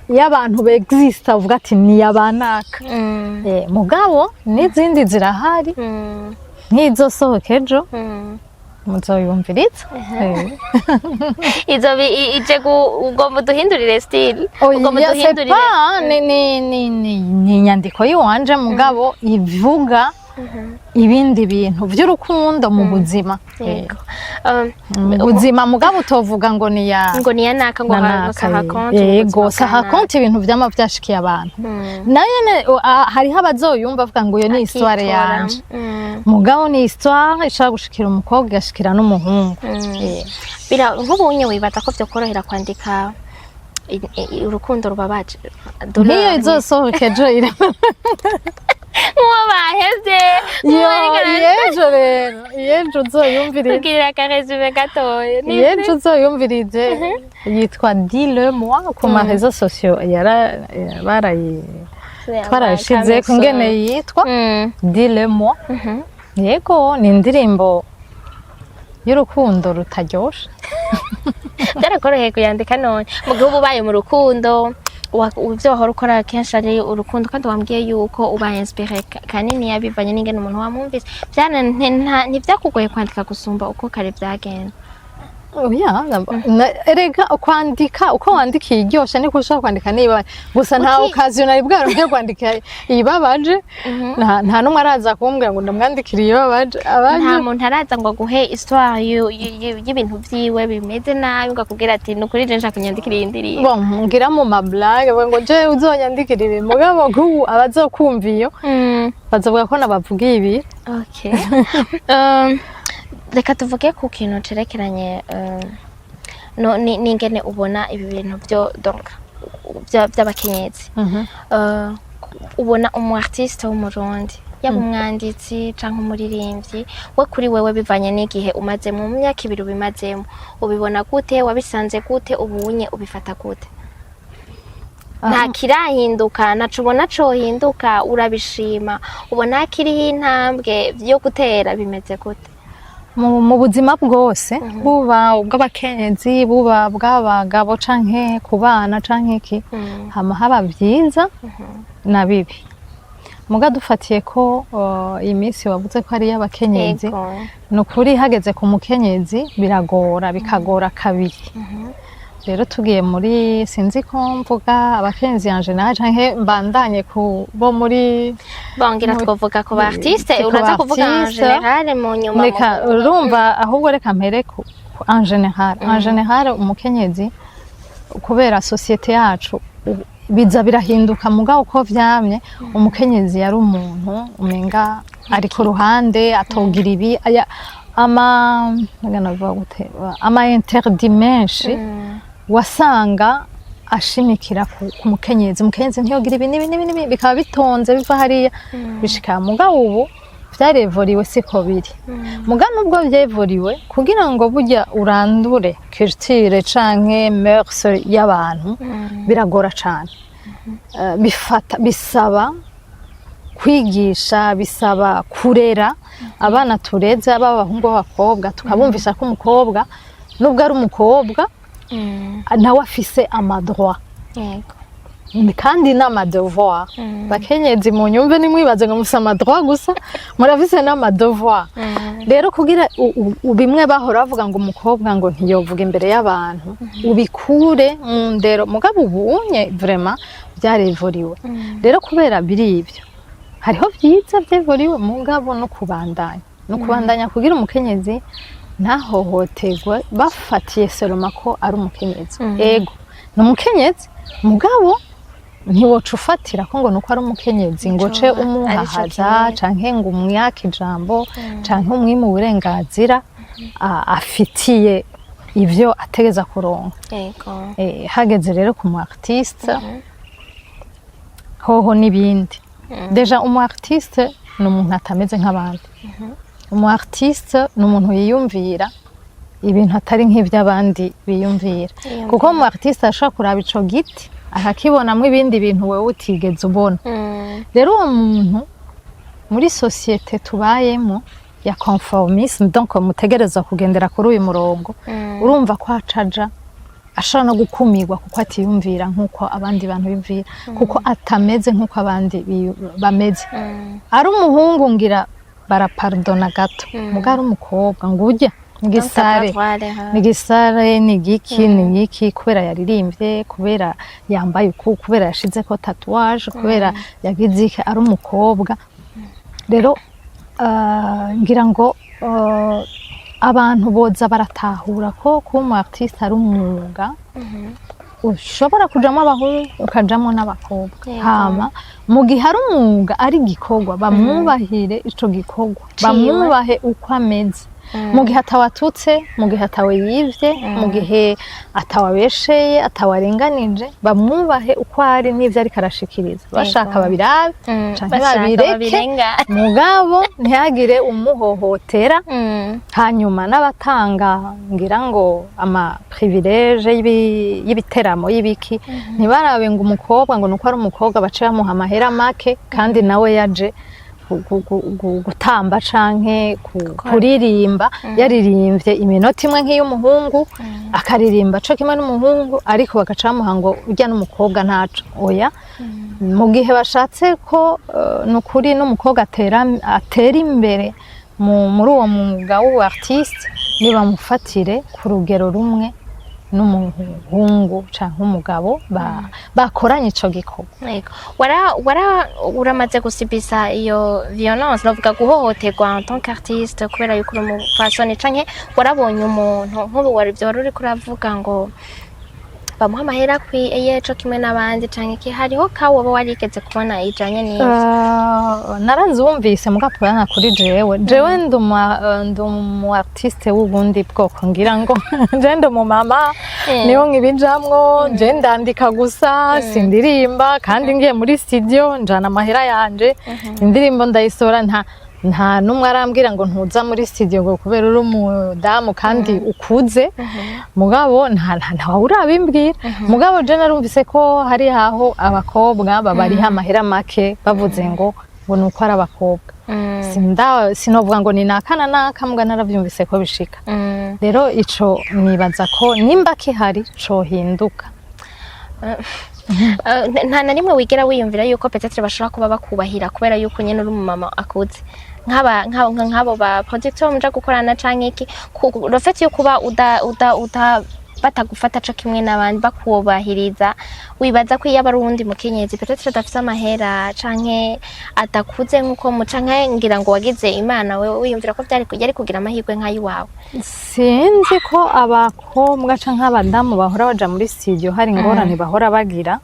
[SPEAKER 1] y'abantu bexista, uvuga ati ni abanaka. Mugabo n'izindi zirahari nk'izosohoka ejo, muzoyumviriza.
[SPEAKER 2] Izo ije ugomba uduhindurire style, ugomba
[SPEAKER 1] Oya, c'est
[SPEAKER 2] uduhindurire
[SPEAKER 1] pas ni inyandiko y'iwanje, mugabo ivuga ibindi bintu by'urukundo mu buzima.
[SPEAKER 2] Yego.
[SPEAKER 1] Mu buzima, mugabo utovuga ngo ni ya
[SPEAKER 2] ngo ni ya naka, ngo
[SPEAKER 1] na
[SPEAKER 2] ngo
[SPEAKER 1] naka,
[SPEAKER 2] ça raconte
[SPEAKER 1] yego,
[SPEAKER 2] ubuzima
[SPEAKER 1] ça
[SPEAKER 2] bwa naka.
[SPEAKER 1] raconte ibintu vyama vyashikiye abantu. Nayo nyene, hariho abazoyumva bavuga ngo iyo ni histoire
[SPEAKER 2] Akitora.
[SPEAKER 1] yanje, mugabo ni histoire ishobora gushikira umukobwa, igashikira n'umuhungu.
[SPEAKER 2] Bira nk'ubunye wibaza ko vyokorohera kwandika urukundo rubabaje?
[SPEAKER 1] Nk'iyo izosohoka ejo iri
[SPEAKER 2] Nk'uwo bahevye.
[SPEAKER 1] Yo, yejo rero, yejo uzoyumvirize.
[SPEAKER 2] Tugirira akarésumé gatoya.
[SPEAKER 1] Yejo uzoyumvirize, yitwa Dis-le moi. Ku ma réseaux sociaux yara barayi twarayishize ku ngene yitwa Dis-le moi. Yego, ni indirimbo y'urukundo rutaryoshe.
[SPEAKER 2] Byarakoroheye kuyandika none mu gihe uba ubaye mu rukundo, ivyo wahora ukora kenshi ari urukundo, kandi wambwiye yuko uba inspiré kanini bivanye n'ingene umuntu wamwumvise. Ntivyakugoye kwandika gusumba uko kare vyagenze?
[SPEAKER 1] Oya, erega kwandika uko wandikiye iryoshe niko ushobora kwandika niba gusa nta occasion nari bwaronke yo kwandika ibabaje. Nta n'umwe araza kumbwira ngo ndamwandikire ibabaje abaje.
[SPEAKER 2] Nta muntu araza ngo aguhe histoire y'ibintu vyiwe bimeze nabi, ngo akubwire ati: "Ni ukuri je nshaka kunyandikira iyi ndirimbo"?
[SPEAKER 1] Bon, ngira mu ma blagues bavuga ngo je uzonyandikira ibi, mugabo nk'ubu abazokumva iyo bazovuga ko nabavugiye ibi.
[SPEAKER 2] Okay. Reka tuvuge ku kintu cerekeranye no n'ingene ubona ibi bintu byo, donc by'abakenyezi. Ubona umu artiste w'Umurundi, yaba umwanditsi canke umuririmbyi, we kuri wewe, bivanye n'igihe umaze mu myaka 2 ubimazemo, ubibona gute? Wabisanze gute? Ubunye ubifata gute? Nta kirahinduka? Ntaco ubona cohinduka? Urabishima? Ubona hakiriho intambwe yo gutera? Bimeze gute?
[SPEAKER 1] Mu buzima bwose, buba ubw'abakenyezi, buba bw'abagabo, canke ku bana canke iki, hama haba vyiza na bibi. Muga dufatiye ko iyi minsi wavuze ko ari iy'abakenyezi, ni ukuri hageze ku mukenyezi biragora, bikagora kabiri. Rero tugiye muri, sinzi ko mvuga abakenyezi en général canke mbandanye ku bo muri
[SPEAKER 2] Bongira twovuga ku ba artiste.
[SPEAKER 1] Ku
[SPEAKER 2] Uraza kuvuga en
[SPEAKER 1] artiste.
[SPEAKER 2] général mu nyuma.
[SPEAKER 1] Reka, urumva, ahubwo reka mpere ku en général. En général, umukenyezi, kubera société yacu biza birahinduka, mugabo uko vyamye, umukenyezi yari umuntu umenga ari ku ruhande, atogira ibi aya ama ngana gute, ama interdit menshi wasanga ashimikira ku mukenyezi. Umukenyezi ntiyogira ibi n'ibi n'ibi n'ibi, bikaba bitonze biva hariya bishika. Mugabo ubu vyarevoriwe, siko biri. Muga nubwo vyevoriwe, kugira ngo burya urandure culture canke mœurs y'abantu biragora cane. Bifata, bisaba kwigisha, bisaba kurera abana tureze, b'abahungu, b'abakobwa, tukabumvisha ko umukobwa, nubwo ari umukobwa, nawe afise ama droits kandi n'ama devoirs. Bakenyezi mu nyumve, nimwibaze ngo mufise ama droits gusa, murafise n'ama devoirs. Rero kugira bimwe bahora bavuga ngo umukobwa ngo ntiyovuga imbere y'abantu, ubikure mu ndero. Mugabo ubunye vraiment byarevuriwe. Rero kubera biri ibyo, hariho vyiza vyevuriwe, mugabo no kubandanya kugira umukenyezi ntahohoterwe bafatiye seulement ko ari umukenyezi. Ego, ni umukenyezi, mugabo ntiwoca ufatira ko ngo nuko ari umukenyezi ngo ce
[SPEAKER 2] Ico
[SPEAKER 1] umuhahaza
[SPEAKER 2] arico kimwe.
[SPEAKER 1] canke ngo umwake ijambo canke umwime uburenganzira afitiye ivyo ategeza kuronka. Hageze rero ku mu artiste. Hoho n'ibindi. Déjà umu artiste ni umuntu atameze nk'abandi. Umu artiste ni umuntu yiyumvira ibintu atari nk'ivy'abandi biyumvira,
[SPEAKER 2] Yiyumvira.
[SPEAKER 1] kuko umu artiste ashobora kuraba ico giti akakibonamwo ibindi bintu wewe utigeze ubona. Rero uwo muntu muri société tubayemo ya conformisme, donc mutegerezwa kugendera kuri uyu murongo, urumva ko acaja ashobora no gukumirwa kuko atiyumvira nk'uko abandi bantu biyumvira, kuko atameze nk'uko abandi bameze. Ari umuhungu ngira barapardona gato, muga ari umukobwa ngo urya ni gisare, ni gisare, ni igiki, ni igiki, kubera yaririmbye, kubera yambaye uku, kubera yashizeko tatouage, kubera yagize iki, ari umukobwa. Rero ngira ngo abantu boza baratahura ko kuba umu artiste ari umwuga ushobora kujamo abahungu, ukajamo n'abakobwa. Hama mu gihe ari umwuga, ari igikorwa, bamwubahire ico gikorwa,
[SPEAKER 2] Ciwe.
[SPEAKER 1] bamwubahe uko ameze, mu gihe atawatutse, mu gihe atawe yivye, mu gihe atawabesheye, atawarenganije, bamwubahe uko ari n'ivyo ariko arashikiriza. Bashaka babirabe canke
[SPEAKER 2] Bashaka
[SPEAKER 1] babireke,
[SPEAKER 2] babirenga.
[SPEAKER 1] mugabo ntihagire umuhohotera. Hanyuma n'abatanga ngira ngo ama privilège y'ibiteramo y'ibiki, ntibarabe ngo umukobwa, ngo nuko ari umukobwa bace bamuha amahera make, kandi nawe yaje gutamba canke kuririmba, yaririmbye iminota imwe nk'iy'umuhungu, akaririmba co kimwe n'umuhungu, ariko bagaca bamuha ngo urya n'umukobwa ntaco. Oya, mu gihe bashatse ko nukuri n'umukobwa atera imbere muri uwo mwuga w'ubu artiste, nibamufatire ku rugero rumwe n'umuhungu canke umugabo bakoranye ico gikorwa.
[SPEAKER 2] Yego. Wara uramaze gusibisa iyo violence, novuga guhohoterwa en tant qu'artiste kubera yuko uri umupfasoni, canke warabonye umuntu nk'ubu wari ivyo wari uriko uravuga ngo bamuha amahera akwiye co kimwe n'abandi, canke iki, hariho ka woba warigeze kubona ijanye n'ivyo?
[SPEAKER 1] Narazumvise muga pana kuri jewe. Jewe ndi umu artiste w'ubundi bwoko, ngira ngo je ndi umumama, niho nkibijamwo. Je ndandika gusa, sindirimba, kandi ngiye muri studio njana amahera yanje, indirimbo ndayisohora. Nta n'umwe arambwira ngo ntuza muri studio ngo kubera uri umudamu kandi ukuze. Mugabo ntawe urabimbwira. Mugabo je narumvise ko hari aho abakobwa babariha amahera make, bavuze ngo nuko ari abakobwa. Sinovuga ngo ni naka na naka, mbwa naravyumvise ko bishika. Rero ico nibaza ko nimba kihari cohinduka.
[SPEAKER 2] Nta na rimwe wigera wiyumvira yuko peut-être bashobora kuba bakubahira kubera yuko nyene uri umumama akuze, nk'abo ba producteur muja gukorana canke iki, le fait yo kuba uda batagufata co kimwe n'abandi, bakubahiriza, wibaza ko iyo aba ari uwundi mukenyezi peut-être adafise amahera canke adakuze nk'uko mu canke ngira ngo wagize Imana, wewe wiyumvira ko vyari yari kugira amahirwe nk'ayiwawe?
[SPEAKER 1] Sinzi ko abakobwa canke abadamu bahora baja muri studio hari ingorane bahora bagira.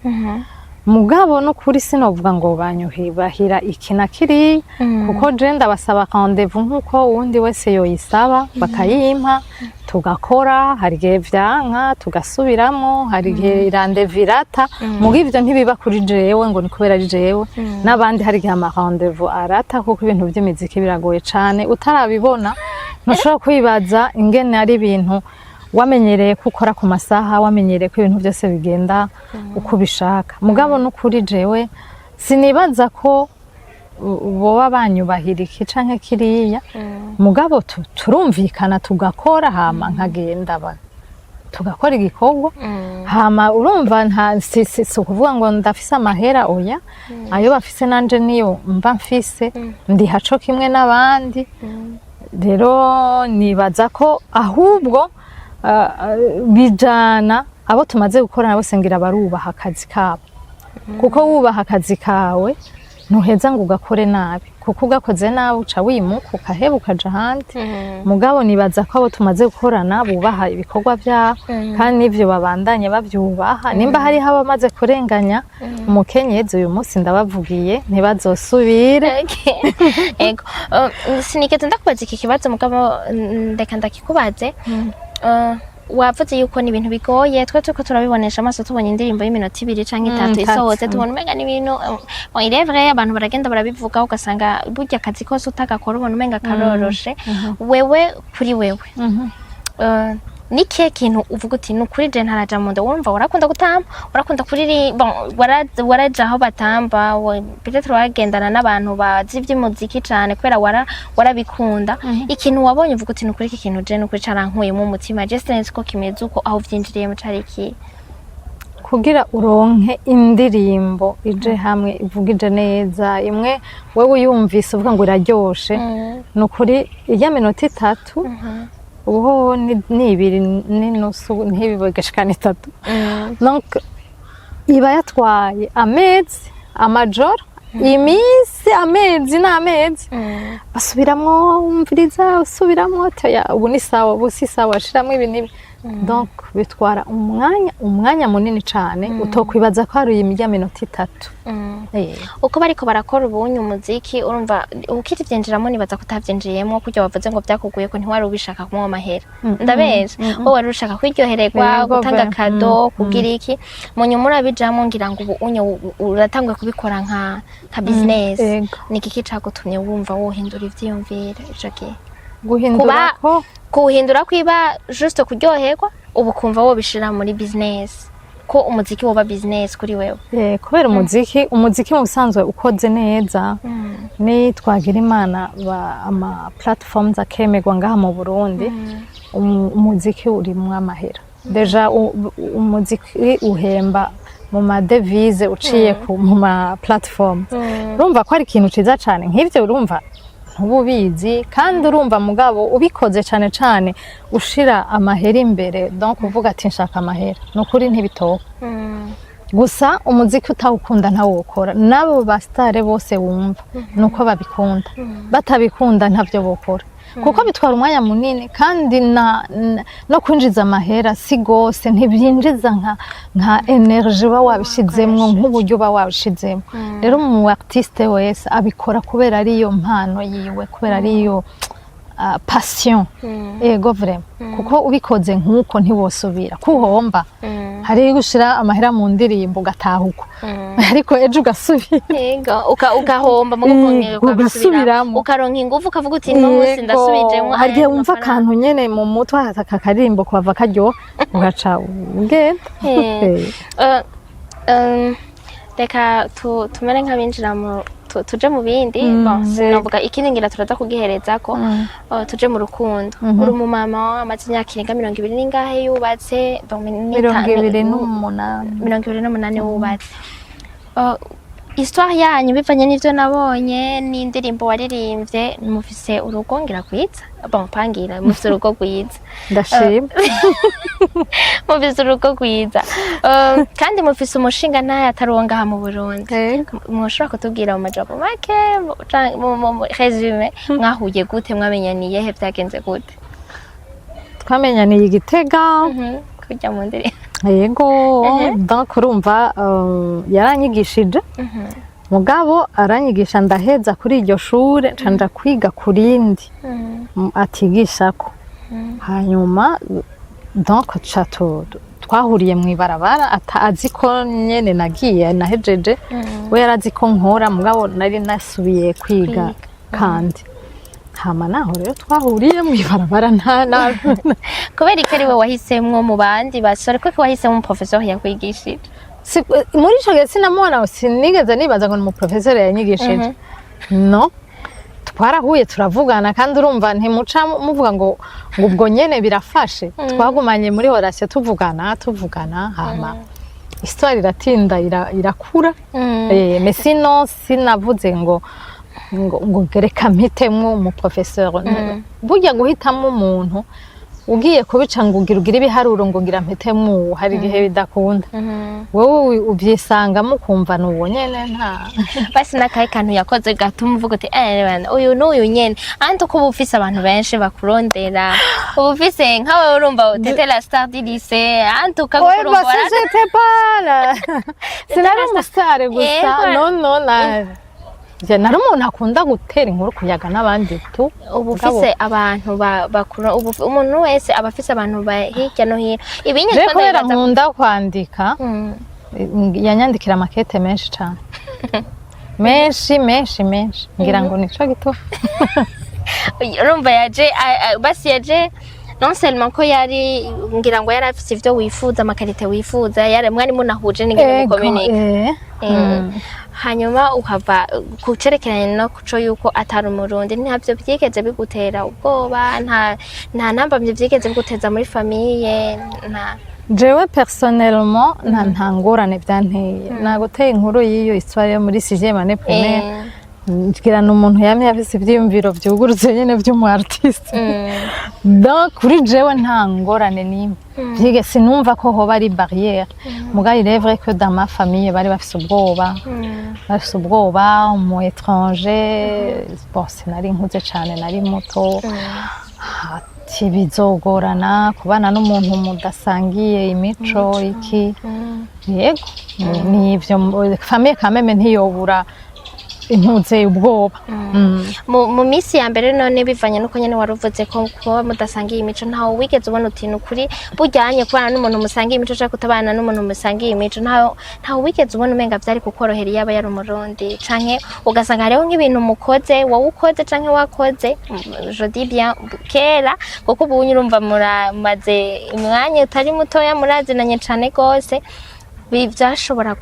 [SPEAKER 1] Mugabo n'ukuri sinovuga ngo banyuhibahira iki na kiriya, kuko je ndabasaba rendez-vous nk'uko uwundi wese yoyisaba, bakayimpa tugakora. Hari igihe vyanka tugasubiramo, hari igihe rendez-vous irata. Muga ivyo ntibiba kuri jewe ngo ni kubera ari jewe. N'abandi hari igihe ama rendez-vous arata, kuko ibintu vy'imiziki biragoye cane. Utarabibona ntushobora kwibaza ingene ari ibintu wamenyereye ko ukora ku masaha, wamenyereye ko ibintu byose bigenda uko ubishaka. Mugabo n'ukuri jewe sinibaza ko boba banyubahira iki canke kiriya. Mugabo turumvikana tugakora, hama nkagenda tugakora igikorwa. Hama urumva nta si ukuvuga ngo ndafise amahera, oya. Ayo bafise nanje niyo mba mfise, ndiha co kimwe n'abandi. Rero nibaza ko ahubwo bijana abo tumaze gukorana bose ngira barubaha akazi kabo, kuko wubaha akazi kawe ntuheza ngo ugakore nabi, kuko ugakoze nabi uca wimuka, ukaheba, ukaja ahandi. Mugabo nibaza ko abo tumaze gukorana bubaha ibikorwa vyabo, kandi n'ivyo babandanye bavyubaha. Nimba hariho abamaze kurenganya umukenyezi, uyu munsi ndabavugiye, ntibazosubire.
[SPEAKER 2] Okay. Ego. Sinigeze ndakubaza iki kibazo, mugabo ndeka ndakikubaze. Wavuze yuko ni ibintu bigoye. Twe turiko turabibonesha amaso, tubonye indirimbo y'iminota 2 canke 3
[SPEAKER 1] itatu.
[SPEAKER 2] isohotse, tubona umenga ni ibintu, bon, il est vrai, abantu baragenda barabivuga, ugasanga burya akazi kose utagakora ubona umenga karoroshe. Wewe, kuri wewe, ni kihe kintu uvuga uti: "Ni ukuri, je ntaraja mu nda"? Wumva warakunda gutamba, warakunda kuriri, bon, waraja aho batamba, peut-être waragendana n'abantu bazi ivy'umuziki cane kubera warabikunda. Ikintu wabonye uvuga uti: "Ni ukuri, iki kintu je ni ukuri carankuyemo umutima, je sinzi ko kimeze uko", aho uvyinjiriyemo cari ikihe?
[SPEAKER 1] Kugira uronke indirimbo ije hamwe, ivugije neza, imwe wewe uyumvise uvuga ngo iraryoshe, ni ukuri ijya minota 3, ubu ni 2.5, ntibibogeshikana 3. Donc iba yatwaye amezi, amajoro, iminsi, amezi n'amezi, basubiramwo, umviriza, usubiramwo, toya, ubu ni sawa, ubu si sawa, shiramwo ibi n'ibi. Donc bitwara umwanya munini cane, utokwibaza ko hari irya minota 3.
[SPEAKER 2] Uko bariko barakora ubunye umuziki, urumva ukirivyinjiramo, nibaza ko utavyinjiyemo kurya wavuze ngo vyakuguye ko ntiwari ubishaka kumuha amahera, ndabesha? Wowe wari ushaka kwiryohererwa, gutanga cadeau, kugira iki. Mu nyuma urabijamwo, ngira ngo ubu unye uratanguye kubikora nka business.
[SPEAKER 1] Yego.
[SPEAKER 2] Ni igiki cagutumye wumva wohindura ivyiyumviro ico gihe?
[SPEAKER 1] Guhindura ko?
[SPEAKER 2] Kuwuhindura kwiba juste kuryoherwa, ubu kumva wobishira muri business, ko umuziki woba business kuri wewe.
[SPEAKER 1] Kubera umuziki mu busanzwe ukoze neza, ni twagira Imana ba ama platforms akemerwa ngaha mu Burundi, umuziki urimwo amahera. Déjà umuziki uhemba mu ma devises uciye mu ma platforms. Urumva ko ari ikintu ciza cane nk'ivyo, urumva ntububizi kandi urumva, mugabo ubikoze cane cane ushira amahera imbere, donc uvuga ati nshaka amahera, ni ukuri ntibitoka. Gusa umuziki utawukunda ntawukora. N'abo ba star bose wumva nuko babikunda, batabikunda ntavyo bokora, kuko bitwara umwanya munini kandi no kwinjiza amahera si gose, ntibyinjiza nka énergie uba wabishizemwo, nk'uburyo uba wabishizemo. Rero umu artiste wese abikora kubera ariyo mpano yiwe, kubera ariyo passion. Ego, vraiment, kuko ubikoze nk'uko ntiwosubira kuhomba. Hari gushira amahera mu ndirimbo ugataha uko, ariko ejo ugasubira.
[SPEAKER 2] Yego, ugahomba mu gukongera
[SPEAKER 1] ugasubiramo.
[SPEAKER 2] Ukaronka ingufu, ukavuga uti: "No munsi ndasubijemo."
[SPEAKER 1] Hari igihe
[SPEAKER 2] Aya
[SPEAKER 1] wumva
[SPEAKER 2] mafaranga.
[SPEAKER 1] akantu nyene mu mutwe, aka karirimbo kuhava karyoha, ugaca ugenda.
[SPEAKER 2] Reka tumere nk'abinjira mu tuje mu bindi. Bon, sinovuga ikindi, ngira turaza kugiherezako. Tuje mu rukundo. Uri umumama amaze imyaka irenga 20 n'ingahe yubatse? Bon,
[SPEAKER 1] 28.
[SPEAKER 2] 28 wubatse. Histoire yanyu, bivanye n'ivyo nabonye n'indirimbo waririmbye, mufise urugo ngira rwiza. Bon, pangira mufise urugo rwiza.
[SPEAKER 1] Ndashima.
[SPEAKER 2] Mufise urugo rwiza, kandi mufise umushinga ntayo atari uwo ngaha mu Burundi.
[SPEAKER 1] Yego.
[SPEAKER 2] Mwoshobora kutubwira mu majambo make, mu résumé, mwahuye gute, mwamenyaniye he, vyagenze gute?
[SPEAKER 1] Twamenyaniye i Gitega.
[SPEAKER 2] Kujya mu ndirimbo.
[SPEAKER 1] Yego. Donc urumva, yaranyigishije, mugabo aranyigisha ndaheza kuri iryo shure, nca nja kwiga ku rindi atigishako. Hanyuma donc ca twahuriye mw'ibarabara, azi ko nyene nagiye nahejeje, we yarazi ko nkora, mugabo nari nasubiye kwiga.
[SPEAKER 2] Kwiga.
[SPEAKER 1] Kandi hama naho rero twahuriye mw'ibarabara, nta na
[SPEAKER 2] Kubera ko ari we wahisemwo mu bandi basore, kuko wahisemwo umuprofesor yakwigishije?
[SPEAKER 1] Muri ico gihe sinamubona, sinigeze nibaza ngo ni umuprofesor yanyigishije. No twarahuye, turavugana, kandi urumva ntimuca muvuga ngo ubwo nyene birafashe. Twagumanye muri relation, tuvugana tuvugana, hama histoire iratinda, irakura. Mais sinon sinavuze ngo reka mpitemwo umuprofeseur. Burya guhitamwo umuntu ugiye kubica ngo ugira ugire ibiharuro ngo ngira mpitemwo uwu, hari igihe bidakunda. Wowe uvyisangamo ukumva ni uwo nyene, nta
[SPEAKER 2] Basi n'akahe kantu yakoze gatuma uvuga uti: "Eh bana, uyu n'uyu nyene"? Andi uko uba ufise abantu benshi bakurondera, uba ufise nkawe, urumva t'étais la star du lycée, andi
[SPEAKER 1] Ouais,
[SPEAKER 2] ukagurumva.
[SPEAKER 1] bah, ça, j'étais pas là. Sinari umusitari gusa.
[SPEAKER 2] Yego.
[SPEAKER 1] Non, non, na Je nari umuntu akunda gutera inkuru, kuyaga n'abandi tu.
[SPEAKER 2] Ubu ufise abantu bakura, ubu umuntu wese aba afise abantu ba hirya no hino ibinye.
[SPEAKER 1] Je kubera nkunda kwandika, yanyandikira amakete menshi cane, menshi menshi menshi, ngira ngo nico gito.
[SPEAKER 2] Urumva yaje basi yaje non seulement ko yari, ngira ngo yari afise ivyo wifuza, ama qualités wifuza, yari mwari munahuje n'ingene mukominika. Hanyuma ukava ku cerekeranye no kuco yuko atari Umurundi, ntavyo vyigeze bigutera ubwoba? Nta ntambamye vyigeze biguteza muri famille? Nta?
[SPEAKER 1] Jewe personnellement nta ngorane vyanteye. Naguteye inkuru y'iyo histoire yo muri sixième année primaire. Ngira ni umuntu yamye afise ivyiyumviro vyugurutse nyene vy'umu artiste. Donc kuri jewe nta ngorane n'imwe vyige, sinumva ko hoba ari barrière. Muga il est vrai que dans ma famille bari bafise ubwoba, bafise ubwoba umu étranger. Bon, sinari nkuze cane, nari muto. Ati bizogorana kubana n'umuntu mudasangiye imico iki. Yego, ni ivyo, famille quand même ntiyobura impuze ubwoba.
[SPEAKER 2] Mu minsi ya mbere none, bivanye nuko nyene wari uvuze ko kuba mudasangiye imico, ntawe wigeze ubona uti ni ukuri bujyanye kubana n'umuntu musangiye imico canke kutabana n'umuntu musangiye imico, ntawe wigeze ubona umenga vyari kukorohera iyaba yari Umurundi, canke ugasanga hariho nk'ibintu mukoze, wowe ukoze canke wakoze, je dis bien kera, kuko ubu urumva muramaze umwanya utari mutoya, murazinanye cane gose, vyashobora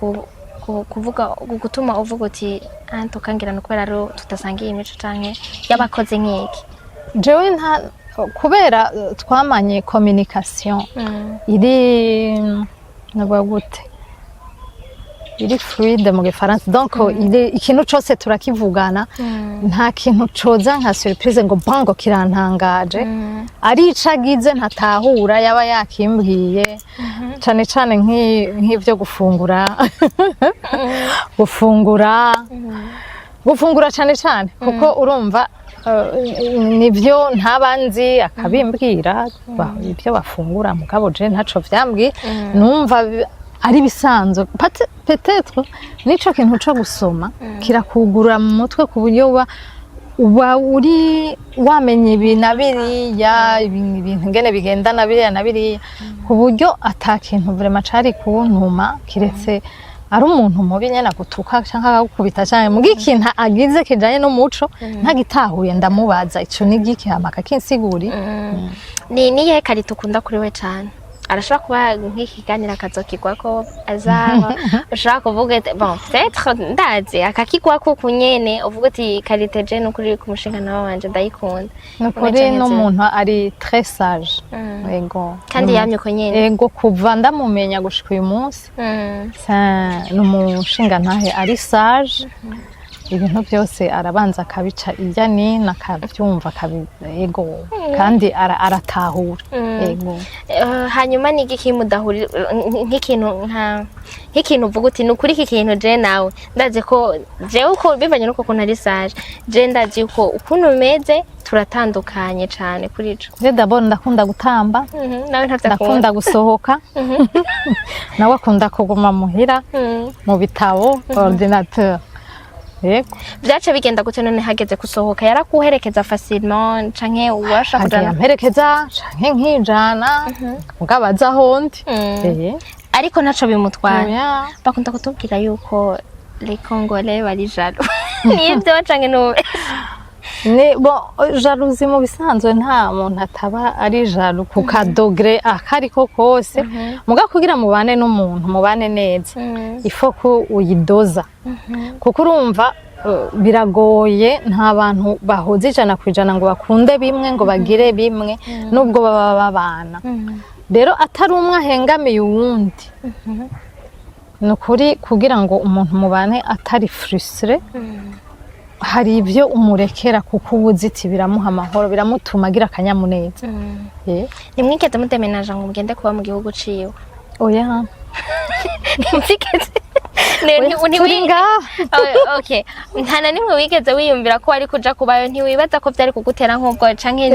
[SPEAKER 2] kuvuga gutuma uvuga uti antukangira ni kubera rero tudasangiye imico, canke y'abakoze nk'iki?
[SPEAKER 1] Jewe nta, kubera twamanye communication iri, navuga gute, iri fluide mu gifaransa. Donc ikintu cose turakivugana, nta kintu coza nka surprise ngo bango kirantangaje. Ari ico agize ntatahura, yaba yakimbwiye, cane cane nk'ivyo gufungura cane cane, kuko urumva nivyo ntabanzi, akabimbwira ibyo bafungura. Mugabo je ntaco vyambwiye, numva ari bisanzwe. Peut-être nico kintu co gusoma kirakugurura mu mutwe, ku buryo uba uri wamenye ibi na biriya, ibintu ingene bigenda na biriya na biriya, ku buryo ata kintu vraiment cari kuntuma, kiretse ari umuntu mubi nyene agutuka canke akagukubita, canke muga ikintu agize kijanye n'umuco ntagitahuye, ndamubaza ico ni giki, hama akakinsigurira.
[SPEAKER 2] Ni niyihe qualité ukunda kuri we cane? Arashobora kuba nk'ikiganiro akazokigwako, azaba ushobora kuvuga ati bon, peut-être ndazi akakigwako kunyene, uvuga uti qualité je nukuri ku mushinga nawe wanje ndayikunda.
[SPEAKER 1] Ni ukuri n'umuntu ari très sage. Yego.
[SPEAKER 2] Kandi yamye uko nyene?
[SPEAKER 1] Yego, kuva ndamumenya gushika uyu munsi, ni umushingantahe ari sage. Ibintu byose arabanza akabica irya nino, akabyumva, yego, kandi aratahura, yego.
[SPEAKER 2] Hanyuma ni igiki mudahuri, nk'ikintu nka nk'ikintu uvuga uti ni ukuri iki kintu je nawe ndazi ko jewe uko bivanye n'uko ukuntu ari sage, je ndazi uko ukuntu umeze turatandukanye cane kuri ico?
[SPEAKER 1] Je d'abord ndakunda gutamba.
[SPEAKER 2] Nawe ntavyo akunda.
[SPEAKER 1] Ndakunda gusohoka, nawe akunda kuguma muhira mu bitabo, ordinateur, yego.
[SPEAKER 2] Vyaca bigenda gute none hageze gusohoka? Yarakuherekeza facilement canke uwasha
[SPEAKER 1] hagiye
[SPEAKER 2] kujana?
[SPEAKER 1] Amperekeza canke nkijana, mugabo azi aho ndi.
[SPEAKER 2] Ariko ntaco bimutwara?
[SPEAKER 1] Oya.
[SPEAKER 2] Bakunda kutubwira yuko les Congolais bari jaloux, nivyo canke nube?
[SPEAKER 1] Ni bon, jalousie mu bisanzwe nta muntu ataba ari jaloux ku ka degré akariko kose. Muga kugira mubane n'umuntu, mubane neza, ifo ko uyidoza, kuko urumva biragoye, nta bantu bahuza 100% ngo bakunde bimwe, ngo bagire bimwe, nubwo baba babana. Rero atari umwe ahengamiye uwundi, ni ukuri kugira ngo umuntu mubane atari frustré, hari ibyo umurekera, kuko uba uzi iti biramuha amahoro, biramutuma agira akanyamuneza.
[SPEAKER 2] Ntimwigeze mudemenaja ngo mugende kuba mu gihugu ciwe?
[SPEAKER 1] Oya.
[SPEAKER 2] Ntimwigeze?
[SPEAKER 1] Turi ngaha.
[SPEAKER 2] Oh, okay, nta na nimwe wigeze wiyumvira ko wari kuja kubayo? Ntiwibaza ko vyari kugutera nk'ubwo canke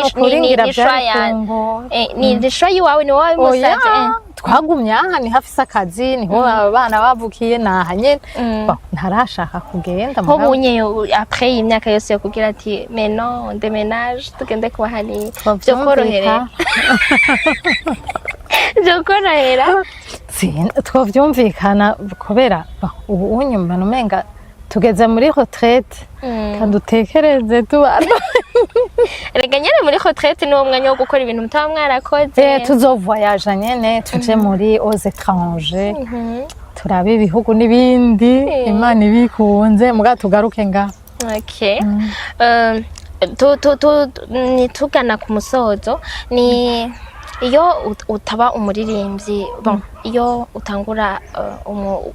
[SPEAKER 1] Ukuri ngira
[SPEAKER 2] ni choix
[SPEAKER 1] byari
[SPEAKER 2] ya
[SPEAKER 1] kungora.
[SPEAKER 2] Ni choix yiwawe, ni wowe
[SPEAKER 1] Oya.
[SPEAKER 2] wabimusavye?
[SPEAKER 1] Twagumye aha, niho afise akazi, niho abana bavukiye, naha nyene. Bon, ntarashaka kugenda.
[SPEAKER 2] Nko
[SPEAKER 1] Mugabo
[SPEAKER 2] bunye après iyi myaka yose yo kugira ati: "Mais non, on déménage, tugende kuba hariya", vyo koroherera, vyo korohera?
[SPEAKER 1] Twovyumvikana kubera, bon, ubu unyumva umenga tugeze muri retraite, kandi utekereze tuba
[SPEAKER 2] Rega nyene muri retraite niwo mwanya wo gukora ibintu mutaba mwarakoze.
[SPEAKER 1] Tuzovoyaja nyene, tuje muri aux étrangers, turabe ibihugu n'ibindi. Imana ibikunze, muga tugaruke nga.
[SPEAKER 2] Okay. Tu, ni tugana ku musozo, ni iyo utaba umuririmbyi, bon, iyo utangura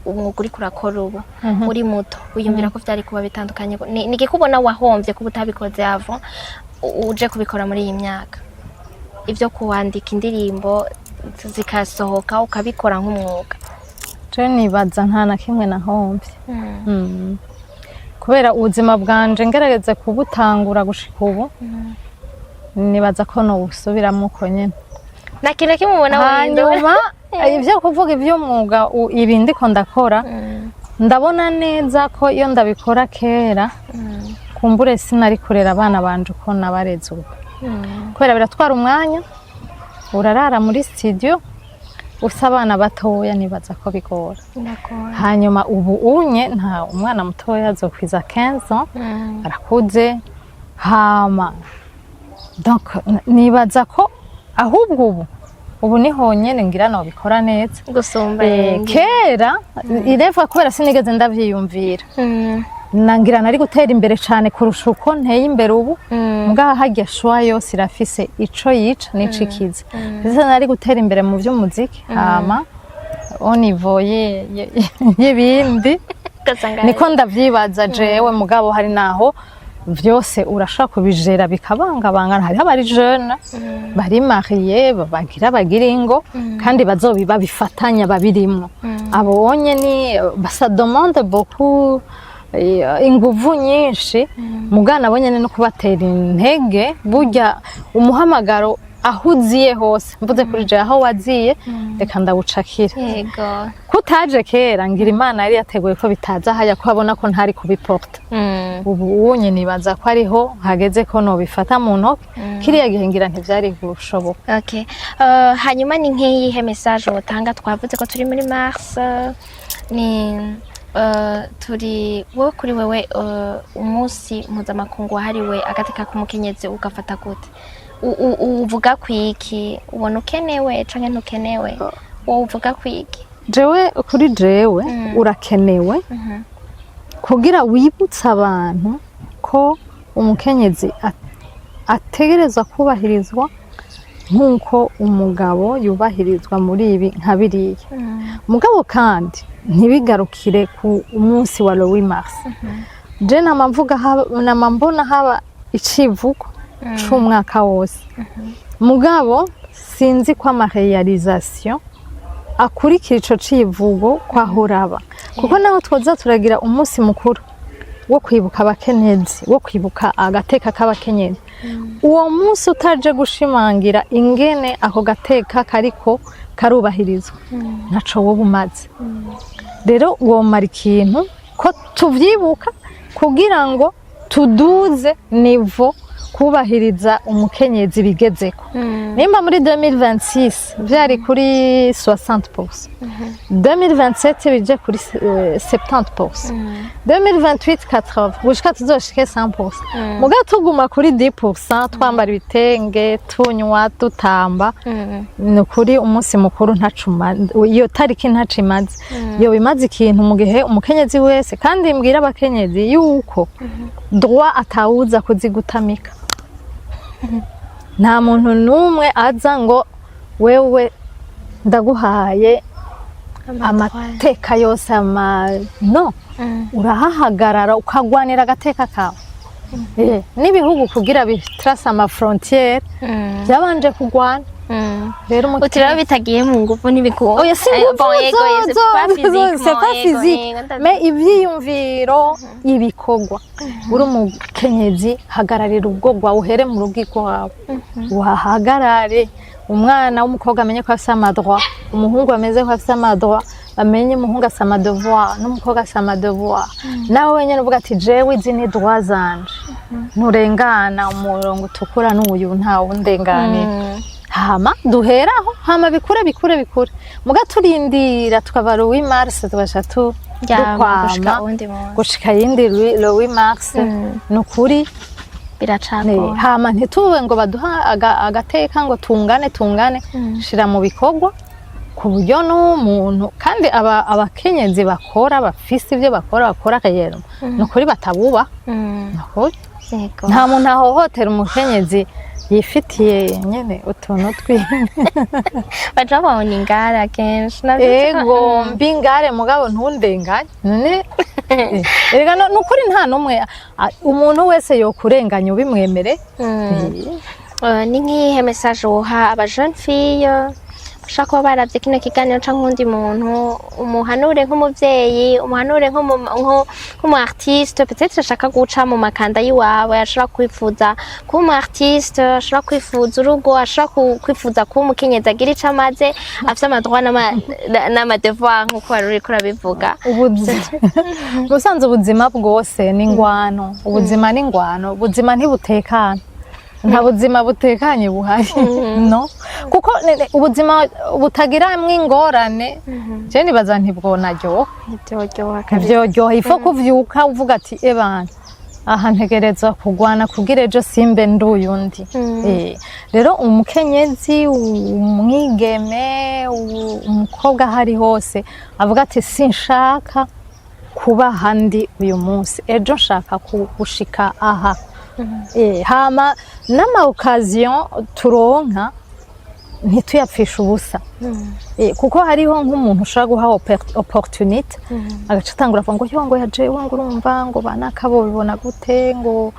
[SPEAKER 2] umwuga uriko urakora ubu uri muto, wiyumvira ko vyari kuba bitandukanye? Ni igiki ubona wahomvye kuba utabikoze avant, uje kubikora muri iyi myaka, ivyo kuwandika indirimbo zikasohoka, ukabikora nk'umwuga?
[SPEAKER 1] Je nibaza nta na kimwe nahomvye. Kubera ubuzima bwanje ngerageze kubutangura gushika ubu, nibaza ko nobusubiramo uko nyene.
[SPEAKER 2] Nta kintu na kimwe ubona wahindura?
[SPEAKER 1] Hanyuma ibyo kuvuga iby'umwuga, ibi ndiko ndakora, ndabona neza ko iyo ndabikora kera, kumbure sinari kurera abana banje uko nabareze ubu, kubera biratwara umwanya, urarara muri studio ufise abana batoya, nibaza ko bigora.
[SPEAKER 2] Ndakora.
[SPEAKER 1] Hanyuma ubu unye nta umwana mutoya azokwiza 15 ans, arakuze. Hama donc nibaza ko ahubwo ubu ni honyene ngira nobikora neza.
[SPEAKER 2] Gusumba.
[SPEAKER 1] Kera ireva kubera sinigeze ndavyiyumvira, nangira nari gutera imbere cane kurusha uko nteye imbere ubu. Mugabo harya choix yose irafise ico yica n'ico ikiza. Ndetse nari gutera imbere mu vy'umuziki, hama au niveau y'ibindi
[SPEAKER 2] Ugasanga
[SPEAKER 1] niko ndavyibaza jewe. Mugabo hari naho vyose urashobora kubijera bikabangabangana. Hariho abari jeune bari mariés, bagira ingo, kandi bazobiba bifatanya babirimwo. Abonye ni ça demande beaucoup, inguvu nyinshi. Mugana nabo nyene no kubatera intege. Burya umuhamagaro aho uziye hose, mvuze kuri je, aho waziye reka ndawucakira. Kutaje kera, ngira Imana yari yateguye ko bitaza hajya, ko abona ko ntari kubiporta. Ubu unye nibaza ko ariho hageze ko nobifata mu ntoke. Kiriya gihe ngira ntivyari gushoboka.
[SPEAKER 2] Okay. Hanyuma ni nk'iyihe message wotanga? Twavuze ko turi muri mars, ni turi wowe, kuri wewe, umunsi mpuzamakungu wahariwe agateka k'umukenyezi ugafata gute? Uvuga kwiki? Ubona ukenewe canke ntukenewe? Wowe uvuga kwiki?
[SPEAKER 1] Jewe, kuri jewe, urakenewe kugira wibutse abantu ko umukenyezi ategerezwa kubahirizwa nk'uko umugabo yubahirizwa muri ibi nka biriya. Mugabo kandi ntibigarukire ku munsi wa le 8 mars. Je nama mvuga, nama mbona haba icivugo c'umwaka wose, mugabo sinzi ko ama réalisation akurikira ico civugo kwahoraba, kuko naho twoza turagira umunsi mukuru wo kwibuka abakenyezi, wo kwibuka agateka k'abakenyezi, uwo munsi utaje gushimangira ingene ako gateka kariko karubahirizwa, ntaco woba umaze. Rero womara ikintu ko tuvyibuka kugira ngo tuduze niveau kubahiriza umukenyezi bigezeko. Nimba muri 2026 vyari kuri 60%, 2027 bije kuri 70%, 2028 80, gushika tuzoshike 100%. Muga tuguma kuri 10%, twambara ibitenge, tunywa, dutamba, ni ukuri umunsi mukuru ntaco, iyo tariki ntaco imaze. Yoba imaze ikintu mu gihe umukenyezi wese, kandi mbwira abakenyezi yuko droit atawuza kuzigutamika. Nta muntu n'umwe aza ngo: "Wewe ndaguhaye amateka yose." Ama no urahahagarara ukagwanira agateka kawe. N'ibihugu kugira bitrase ama frontière byabanje kugwana. Rero
[SPEAKER 2] Uti rero bitagiye mu nguvu ntibikunda.
[SPEAKER 1] Oya, si inguvu zo, c'est pas physique, mais ivyiyumviro, ibikorwa. Uri umukenyezi, hagararira ubwo bwawe, uhere mu rugo iwawe, wahagarare. Umwana w'umukobwa amenye ko afise amadroit, umuhungu ameze ko afise amadroit, bamenye umuhungu afise amadevoir n'umukobwa afise amadevoir. Nawe wenyene uvuga ati: "Jewe izi ni droit zanje, nturengana umurongo utukura n'uyu, ntawe undenganira." Hama duheraho, hama bikure bikure bikure. Muga turindira tukava le 8 mars, tugasha tu
[SPEAKER 2] Ryama gushika
[SPEAKER 1] dukwama
[SPEAKER 2] uwundi munsi.
[SPEAKER 1] Gushika yindi le 8 mars, ni ukuri.
[SPEAKER 2] Biracagora.
[SPEAKER 1] Hama ntitube ngo baduha agateka ngo tungane tungane. Shira mu bikorwa ku buryo n'umuntu, kandi abakenyezi bakora, bafise ibyo bakora, bakora rero, ni ukuri batabuba. Ni ukuri. Nta muntu ahohotera umukenyezi yifitiye nyene utuntu twi
[SPEAKER 2] Baja babona ingara kenshi. Navyutse
[SPEAKER 1] Ego, mbingare, mugabo ntundenganye. None erega nukuri nta n'umwe, umuntu wese yokurenganya ubimwemere.
[SPEAKER 2] Ni nk'iyihe message woha aba jeune fille bashobora kuba baravye kino kiganiro, canke uwundi muntu, umuhanure nk'umuvyeyi, umuhanure nk'umu artiste peut-être ashaka guca mu makanda y'iwawe, ashobora kwifuza kuba umu artiste, ashobora kwifuza urugo, ashobora kwifuza kuba umukenyezi agira ico amaze, afise amadroit n'amadevoir nk'uko wari uriko urabivuga?
[SPEAKER 1] Ubusanzwe ubuzima bwose ni ingwano, ubuzima ni ingwano, ubuzima ntibutekana, nta buzima butekanye buhari, no kuko ubuzima butagiramwo ingorane, je nibaza ntibwonaryoha.
[SPEAKER 2] Ntivyoryoha kabisa.
[SPEAKER 1] Ntivyoryoha. Ifo kuvyuka uvuga ati: "Ebana, aha ntegerezwa kugwana kugira ejo simbe nduyundi." Rero umukenyezi, umwigeme, umukobwa aho ari hose avuga ati: "Sinshaka kuba handi uyu munsi, ejo nshaka gushika aha." Hama n'ama occasion turonka ntituyapfishe ubusa. Kuko hariho nk'umuntu ushobora guha opportunité, agaca atangura avuga ngo: "Yo, ngo yajewe, ngo urumva ngo banaka bobibona gute?" Ngo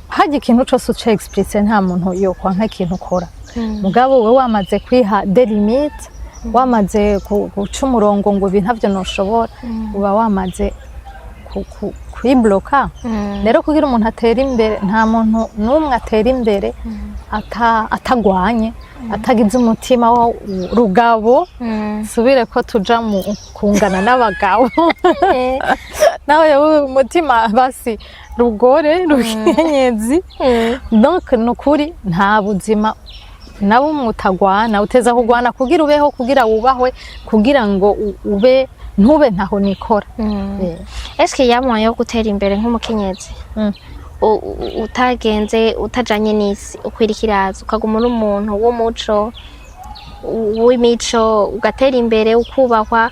[SPEAKER 1] harya ikintu cose uca explique, nta muntu yokwanka ikintu ukora. Mugabo wewe wamaze kwiha des limites, wamaze guca umurongo ngo ibi ntavyo noshobora, uba wamaze kwibloka. Rero kugira umuntu atere imbere, nta muntu n'umwe atera imbere atagwanye, atagize umutima wo rugabo. Subire ko tuja mu kungana n'abagabo, nawe umutima basi rugore rukenyezi. Donc ni ukuri nta buzima na bumwe utagwana. Uteza kugwana kugira ubeho, kugira wubahwe, kugira ngo ube ntube ntaho nikora.
[SPEAKER 2] Eske ya moyen yo gutera imbere nk'umukenyezi utagenze utajanye n'isi ukwira ikiraza, ukaguma uri umuntu w'umuco, w'imico, ugatera imbere, ukubahwa,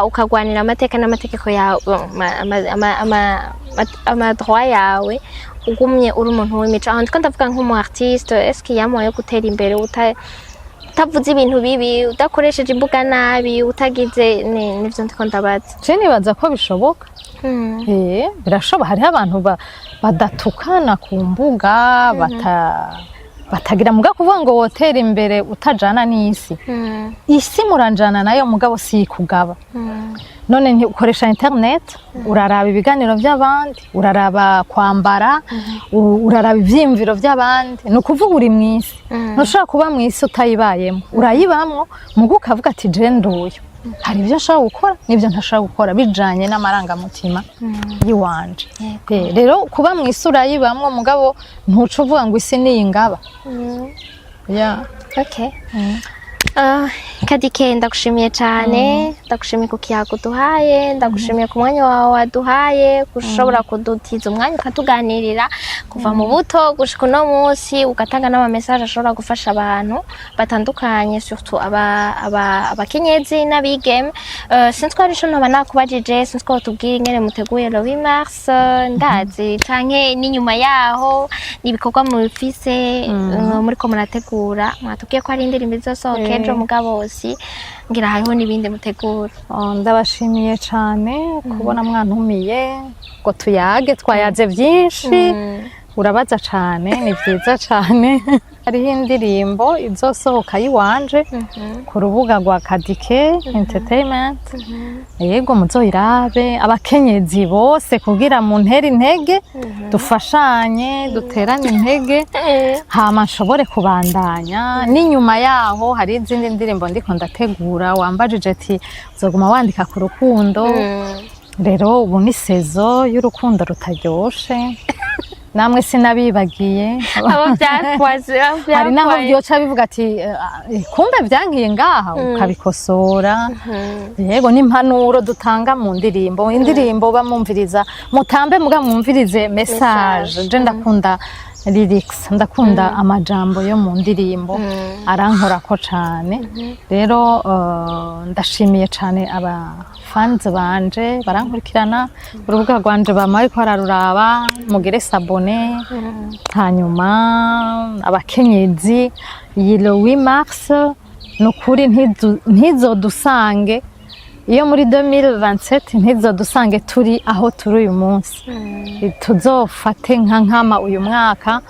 [SPEAKER 2] ukagwanira amateka n'amategeko yawe, amadroit yawe, ugumye uri umuntu w'imico? Aho ndiko ndavuga nk'umu artiste, eske ya moyen yo gutera imbere utavuze ibintu bibi, udakoresheje imbuga nabi, utagize nivyo ndiko ndabaza?
[SPEAKER 1] Je nibaza ko bishoboka. Birashoboka. Hariho abantu badatukana ku mbuga, batagira. Muga kuvuga ngo wotera imbere utajana n'isi, isi muranjana nayo, mugabo si ikugaba. None ukoresha internet, uraraba ibiganiro by'abandi, uraraba kwambara, uraraba ivyiyumviro by'abandi. Ni ukuvuga uri mw'isi, ntushobora kuba mw'isi utayibayemo. Urayibamwo, muga ukavuga ati: "Je nduyu, hari ibyo nshobora gukora n'ibyo ntashobora gukora bijanye n'amarangamutima y'iwanje." Rero kuba mw'isi urayibamwo, mugabo ntuca uvuga ngo isi niyi ngaba. Yeah.
[SPEAKER 2] Okay. Kadike, ndagushimiye cyane, ndagushimiye ku kiyago uduhaye, ndagushimiye ku mwanya wawe waduhaye, gushobora kudutiza umwanya ukatuganirira kuva mu buto gushika uno munsi, ugatanga n'ama message ashobora gufasha abantu batandukanye, surtout abakenyezi n'abigeme. Sinzi ko hari ico noba nakubajije, sinzi ko wotubwira ingene muteguye le 8 mars, ndazi, canke n'inyuma yaho ibikorwa mufise, muriko murategura. Mwatubwiye ko hari indirimbo izosohoka ejo, mugabo si ngira hariho n'ibindi mutegura.
[SPEAKER 1] Oh, ndabashimiye cyane kubona mwantumiye ngo tuyage. Twayaze byinshi. Urabaza cane, ni vyiza cane. Hariho indirimbo izosohoka yiwanje ku rubuga rwa Kadike Entertainment. Yego, muzoyirabe abakenyezi bose kugira muntere intege, dufashanye, duterane intege, hama nshobore kubandanya. N'inyuma yaho hari izindi ndirimbo ndiko ndategura. Wambajije ati uzoguma wandika ku rukundo. Rero ubu ni saison y'urukundo rutaryoshe, namwe sinabibagiye.
[SPEAKER 2] Abo byatwaze, abo
[SPEAKER 1] Hari naho
[SPEAKER 2] byatwaye.
[SPEAKER 1] byoca bivuga ati "Eh, kumbe byankiye ngaha", ukabikosora. Yego, n'impanuro dutanga mu ndirimbo. Indirimbo bamwumviriza, mutambe muga mwumvirize message.
[SPEAKER 2] Message.
[SPEAKER 1] Je ndakunda lyrics, ndakunda amajambo yo mu ndirimbo, arankorako cane. Rero ndashimiye cane aba fans banje barankurikirana, urubuga rwanje bama bariko bararuraba, mugire s'abonner. Hanyuma abakenyezi, iyi le 8 mars ni ukuri ntizodusange iyo muri 2027, ntizodusange turi aho turi uyu munsi. Tuzofate nka nkama uyu mwaka,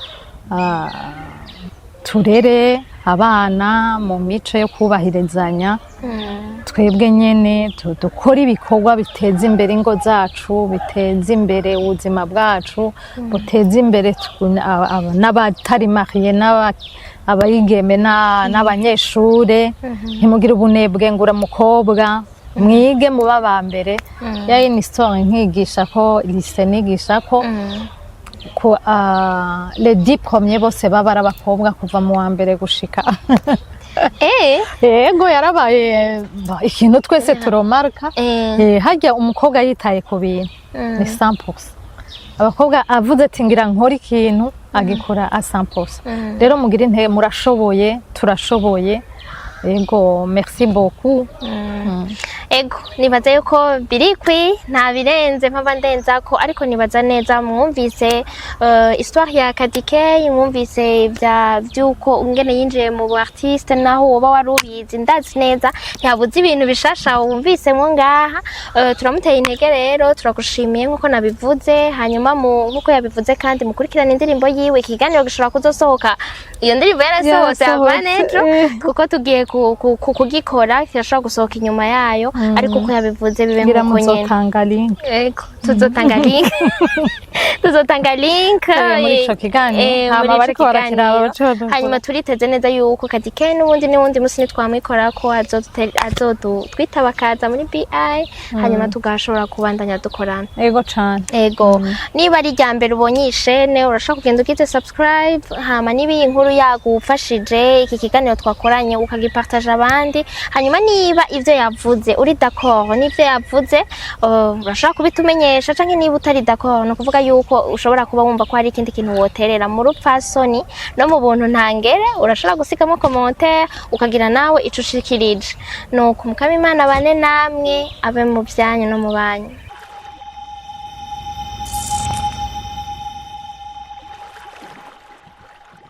[SPEAKER 1] turere abana mu mico yo kubahirizanya, twebwe nyene dukore ibikorwa biteza imbere ingo zacu, biteza imbere ubuzima bwacu, buteza imbere n'abatari mariés, abayigeme n'abanyeshure. Ntimugire ubunebwe ngo uramukobwa, mwige muba aba mbere. Ya ni histoire nkigisha ko lycée, nigisha ko ku les 10 premiers bose baba ari abakobwa kuva mu wa mbere gushika. Yego, yarabaye ba, ikintu twese turomarka. Harya umukobwa yitaye ku bintu ni 100%. Abakobwa avuze ati ngira nkore ikintu, agikora a 100%. Rero mugire intege, murashoboye, turashoboye. Yego, merci beaucoup.
[SPEAKER 2] Ego, nibaza yuko birikwi, nta birenze mpava ndenza ko, ariko nibaza neza mwumvise histoire ya Kadike, mwumvise vya vyuko ingene yinjiye mu bu artiste. Naho woba wari ubizi, ndazi neza ntihabuze ibintu bishasha wumvisemwo ngaha. Turamuteye intege rero, turagushimiye nkuko nabivuze. Hanyuma nkuko yabivuze kandi, mukurikirana indirimbo yiwe. Ikiganiro gishobora kuzosohoka iyo ndirimbo yarasohotse
[SPEAKER 1] Yarasohotse,
[SPEAKER 2] avanejo, kuko tugiye kugikora kirashobora gusohoka inyuma yayo, ariko uko yabivuze bibe
[SPEAKER 1] Ngira
[SPEAKER 2] nkuko nyene.
[SPEAKER 1] muzotanga link.
[SPEAKER 2] Ego, tuzotanga link, tuzotanga link.
[SPEAKER 1] Muri ico kiganiro.
[SPEAKER 2] Muri
[SPEAKER 1] Hama
[SPEAKER 2] ico
[SPEAKER 1] bariko barakiraba
[SPEAKER 2] kiganiro.
[SPEAKER 1] bace badukora.
[SPEAKER 2] Hanyuma turiteze neza yuko Kadike n'ubundi musi nitwamwikora ko azodutwitaba akaza muri BI, hanyuma tugashobora kubandanya dukorana.
[SPEAKER 1] Ego cane.
[SPEAKER 2] Ego, niba ari irya mbere ubonye iyi chaîne, urashobora kugenda ugize subscribe. Hama niba iyi nkuru yagufashije, iki kiganiro twakoranye, ukagipartaje abandi. Hanyuma niba ivyo yavuze uri d'accord n'ivyo yavuze, urashobora kubitumenyesha, canke niba utari d'accord, ni ukuvuga yuko ushobora kuba wumva ko hari ikindi kintu woterera mu rupfasoni no mu buntu ntangere, urashobora gusigamo commentaire ukagira nawe ico ushikirije. Nuko Mukama Imana bane namwe, abe mu vyanyu no mu banyu.